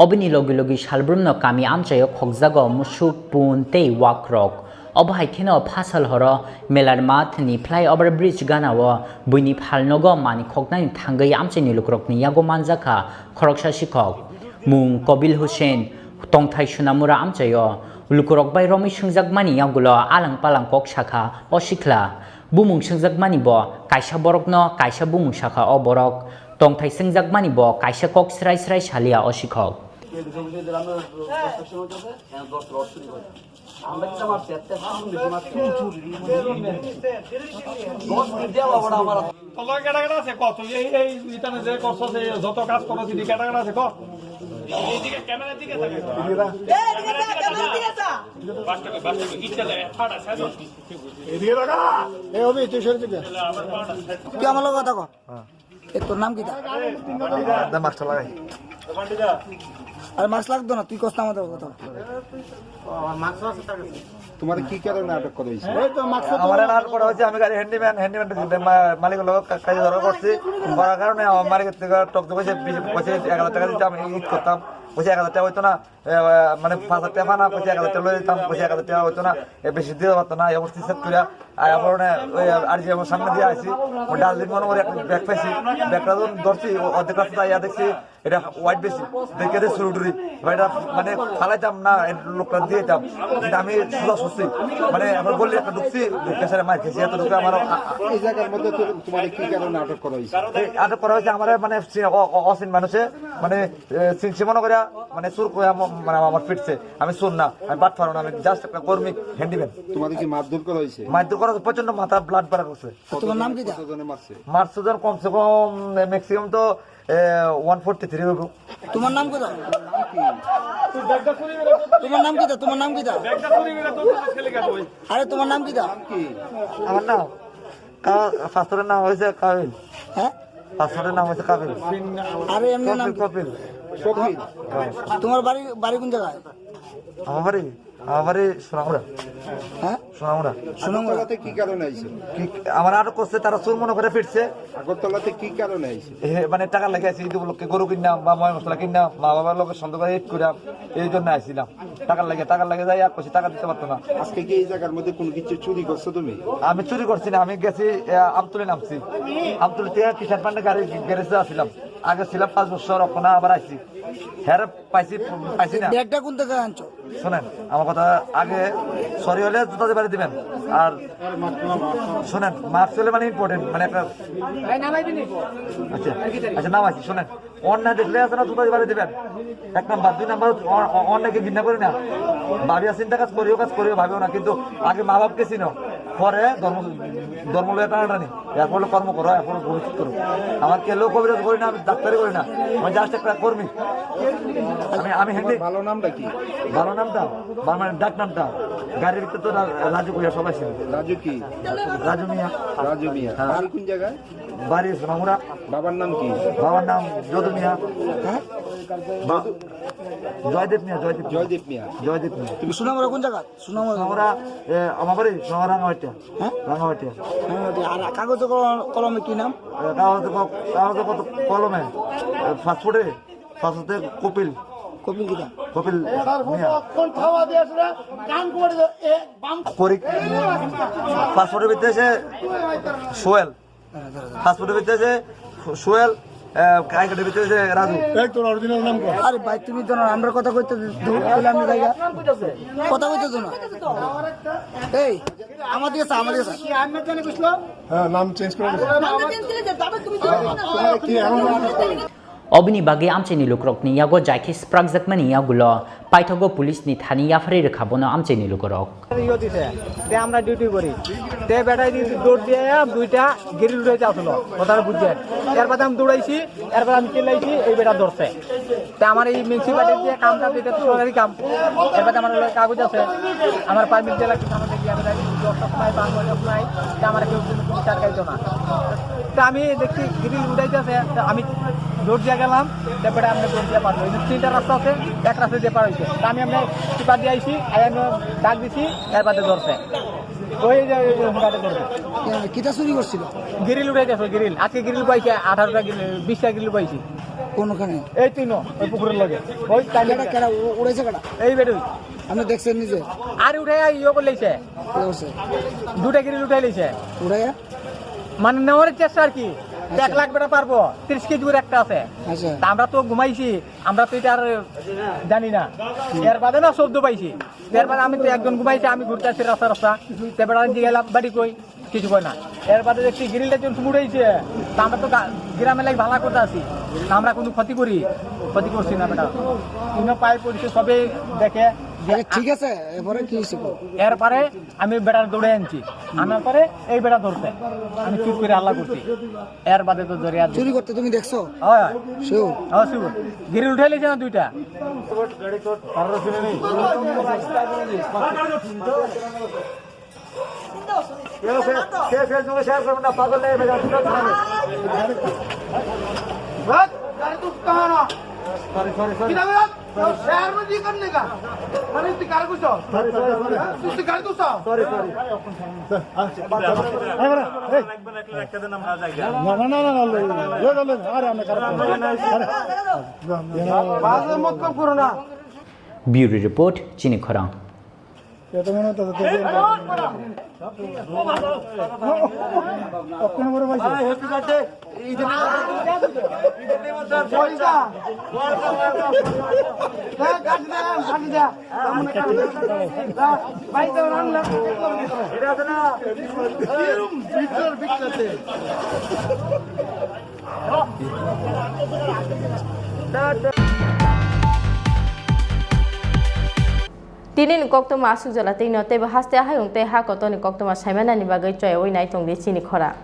Obini logi logi salbrumno kami amchaio khokjago musuk, pun tei wakrok. Obo hai kheno phasal horo Melarmat ni flyover bridge gana o buini phalnogo manwi khoknani thangwi amchaini lukurokni yago manjakha khoroksa sikhok. Mung Kobil Hussein, tongthai Sunamura amchaio. Lukurok bai romwi swngjakmani yagulo alang palang kok sakha o sikla. Bumung swngjakmani bo kaisa borokno kaisa bumung sakha o borok. Tongthai swngjakmani bo kaisa kok srai srai salia o sikhok. তোলা কেটা কেটা আছে কত? এই, এই, এখানে যে করছো, যে যত কাজ করো, যদি কেটা কেটা আছে কত? এদিকে যা, ক্যামেরার দিকে যা। তুই আমার লগে কথা ক। এ, তোর নাম কিতা? দা মাস্ক লাগাই। আরে মাস্ক লাগতো না, তুই কস না আমাদের কথা। তোমার কি কারণে আটক করা হয়েছে? আমার আটক করা হয়েছে, আমি গাড়ি হ্যান্ডিম্যান, হ্যান্ডিম্যান মা-, মালিক লোক কা-, কাজে ধরা করছি। করার কারণে আমার মালিক থেকে টক টক হয়েছে, বিশ, পঁচিশ, এক হাজার টাকা দিতে আমি ঈদ করতাম। বলছে এক হাজার টাকা হইতো না, এ, মানে পাঁচ হাজার টাকা পানা, বলছে এক হাজার টাকা লই দিতাম, বলছে এক হাজার টাকা হইতো না, এ, বেশি দিতে পারতো না, এই অবস্থা সেট করে। আর আমার মানে ওই আর যে আমার সামনে দিয়ে আইছি, ও ডাস্টবিন মনে করে একটা ব্যাগ পাইছি, ব্যাগটা যখন ধরছি, ও অর্ধেক রাস্তা আইয়া দেখছি, এটা হোয়াইট বেশি, দেখে দিয়ে ছুরি টুরি। এবার এটা মানে ফালাইতাম না, এর লোকটা দিয়ে দিতাম। কিন্তু আমি সোজা শুচ্ছি, মানে এখন গলি একটা ঢুকছি, ঢুকে সারে মার খেয়েছি, এত ঢুকে আমার আ-, আ-, এই জায়গার মধ্যে তো তোমার কি কারণে আটক করা হয়েছে? এই আটক করা হয়েছে আমার মানে চি-, অ-, অ-, অচিন মানুষে, মানে, এ, চিনছে মনে করে, মানে চুর করে আমা-, মানে আমার ফিটছে। আমি চুর না, আমি বাট ফারো না, আমি জাস্ট একটা কর্মী, হ্যান্ডিম্যান। তোমাদের কি মারধর করা হয়েছে? মারধর করা হয়েছে, প্রচন্ড মাথা ব্লাড বার করছে। তোমার নাম কি দা? কতজনে মারছে? মারছে জন কমসে কম, এ, ম্যাক্সিমাম তো, এ, ওয়ান ফোর্টি থ্রি হইব। তোমার নাম কি দা? তোমার নাম কি দা? তোমার নাম কি দা? আরে তোমার নাম কি দা? কি? আমার নাম? কা-, পাসপোর্টের নাম হয়েছে কাবিল। হ্যাঁ? পাসপোর্টের নাম হয়েছে কাবিল। আরে এমনি নাম কপিল, কি? কপিল। কপিল। হ্যাঁ। তোমার বাড়ি, বাড়ি কোন জায়গায়? আমার বাড়ি, আমার বাড়ি সোনামুড়া। হ্যাঁ? সোনামুড়া। সোনামুড়া। আগরতলাতে কি কারণে আইছো? কি, আমার আটক করছে, তারা চুর মনে করে ফিরছে। আগরতলাতে কি কারণে আইছো? এ, মানে টাকা লাগে আছে, ঈদ উপলক্ষে গরু কিনলাম বা ময় মশলা কিনলাম, মা বাবার লোকের সন্দেহ করে ঈদ করাম, এই জন্য আইছিলাম। টাকার লাগে, টাকার লাগে যাই আর কইছি, টাকা দিতে পারতো না। আজকে কি এই জায়গার মধ্যে কোনো কিছু চুরি করছো তুমি? আমি চুরি করছি না, আমি গেছি, আহ, আমতলি নামছি। আমতলি থেকে কিষান পান্ডে গাড়ি গ্যারেজে আসছিলাম। আগে ছিলাম পাঁচ বছর, ওখানে আবার আইছি। হ্যাঁ, পাইছি, পাইছি না। ব্যাগটা কোন থেকে আনছো? শোনেন, আমার কথা আগে সরি হলে জুতা দিয়ে বাড়ি দিবেন। আর শোনেন, মাস্ক হলে মানে ইম্পর্টেন্ট, মানে একটা আচ্ছা, আচ্ছা, নাম আছে, শোনেন। অন্যায় দেখলে আছে না, জুতা বাড়ি দিবেন। এক নাম্বার, দুই নাম্বার, অ-, অ-, অন্যায়কে ঘৃণা করি না। ভাবিয়া চিন্তা কাজ করিও, কাজ করিও, ভাবিও না। কিন্তু আগে মা বাপকে চিনো, পরে ধর্ম, ধর্ম লইয়া টানাটানি, এরপরে কর্ম করো, এরপরে ভবিষ্যৎ করো। আমার কেউ কবিরাজ করি না, আমি ডাক্তারি করি না, আমি জাস্ট একটা কর্মী। আমি, আমি হিন্দি। ভালো নামটা কি? ভালো নামটা, মানে ডাক নামটা। গাড়ির ভিতরে তো রা-, রাজু কইয়া সবাই চিনে। রাজু কি? রাজু মিয়া। রাজু মিয়া। হ্যাঁ। বাড়ি কোন জায়গায়? বাড়ি সোনামুড়া। বাবার নাম কি? বাবার নাম যদু মিয়া। হ্যাঁ? বা-, জয়দেব মিয়া, জয়দেব মিয়া। জয়দেব মিয়া। জয়দেব মিয়া। তুমি সোনামুড়া কোন জায়গা? সোনামুড়া। সোনামুড়া, এ, আমার বাড়ি সোনামুড়া রাঙামাটিয়া। হ্যাঁ? রাঙামাটিয়া। রাঙামাটিয়া। আর কাগজে কল-, কলমে কি নাম? এ, কাগজে ক-, কাগজে কত কলমে? এ, পাসপোর্টে, পাসপোর্টে কপিল। কপিল কিতা? কপিল মিয়া। করি-, পাসপোর্টের ভিতরে সে সোহেল। পাসপোর্টের ভিতরে যে সোহেল, আহ, আই কার্ডের ভিতরে যে রাজু। এই তোর অরিজিনাল নাম কো? আরে ভাই, তুমি তো না, আমরা কথা কইতে দে-, দে-, বলে আমি জায়গা। কথা কইতে তো না। এই, আমার দিকে চা, আমার দিকে চা। হ্যাঁ, নাম চেঞ্জ করে দিয়েছে। তোমার কি এমন নাম? Obini bagwi amchaini lukurokni yago jai khe swprakjakmani yagulo paithago police ni thani yapharwi rwkha bono amchaini lukurok. ইয়ে দিছে, তে আমরা ডিউটি করি। তে বেটায় দি-, দৌড় দিয়ে দুইটা গ্রিল উঠাইতে আসলো, কথাটা বুঝছেন? এরপরে আমি দৌড়াইছি, এরপরে আমি চিল্লাইছি, এই বেটা ধরছে। তে আমার এই মিউনিসিপালিটির যে কামটা, এটা তো সরকারি কাম। এরপরে আমার লগে কাগজ আছে, আমার পারমিট দিয়ে লাগছে, আমাদের কি আমি জানি, দশটার সময়, পাঁচ বাজার সময়, তে আমার কেউ কোনো, কোনো বিচার খাইতো না। তে আমি দেখছি গ্রিল উঠাইতেছে, তে আমি দৌড় দিয়ে গেলাম, তে বেটা আমরা দৌড় দিয়ে পারলো। এই যে তিনটা রাস্তা আছে, এক রাস্তা দিয়ে পার হইছে। তে আমি আমরা টিপা দিয়ে আইছি, আই আমি ডাক দিছি, এর বাদে ধরছে। ওই যে, ওই যে হুন্ডাটা ধরছে। এ, কিতা চুরি করছিল? গ্রিল উঠাই গেছে, গ্রিল। আজকে গ্রিল পাইছে, আঠারোটা গ্রিল, বিশটা গ্রিল পাইছি। কোনখানে? এই তিন, ওই পুকুরের লগে। ওই তাই কেডা, কেডা, উ-, উড়াইছে কেডা? এই বেটুই। আপনি দেখছেন নিজে? আর উঠে ইয়ে করে লইছে। কি করছে? দুটা গ্রিল উঠাই লইছে। উড়াইয়া? মানে নেওয়ার চেষ্টা আর কি। আচ্ছা। এক লাখ বেটা পারবো, তিরিশ কেজি করে একটা আছে। আচ্ছা। তা আমরা তো ঘুমাইছি, আমরা তো এটা আর জানি না। এর বাদে না শব্দ পাইছি। এর বাদে আমি তো একজন ঘুমাইছি, আমি ঘুরতে আসছি রাস্তা রাস্তা। তে বেটা আমি জিজ্ঞাসা বাড়ি কই? কিছু কয় না। এর বাদে দেখছি গ্রিলটা যখন উড়াইছে, তা আমরা তো গা-, গ্রামে লাগে ভালা করতে আছি। তা আমরা কোনো ক্ষতি করি? ক্ষতি করছি না বেটা। কোনো পায়ে পড়ছে, সবে দেখে, ঠিক আছে, এরপরে কি হয়েছে গো? এরপরে আমি বেটার দৌড়ে আনছি, আনার পরে এই বেটা ধরছে, আমি চুপ করে হাল্লা করছি, এর বাদে তো ধরে আর চুরি করতে তুমি দেখছো? হয়। শিওর? হ্যাঁ, শিওর। গিরি উঠাইলে যেন দুইটা। ये फे-, ये Facebook शेयर करो ना, पागल नहीं है, मेरा सुनत नहीं है। बस, गाड़ी तू कहाँ ना? Sorry, sorry, sorry. किधर है? तो शहर में जी करने का। अरे, तू गाड़ी घुसो। Sorry, sorry, sorry. तू गाड़ी घुसो। Sorry, sorry. না, না, না, না, না, লে, লে, লে, লে, আরে, আমি খারাপ। আরে, বাজে মত কম করো না। Bureau report, Chini Khorang. Tini ni koktwma aswk jora twi no teibo haste hayung tei ha kotor ni koktwma saimanani bagwi choyaui nai tongdi chini khorang.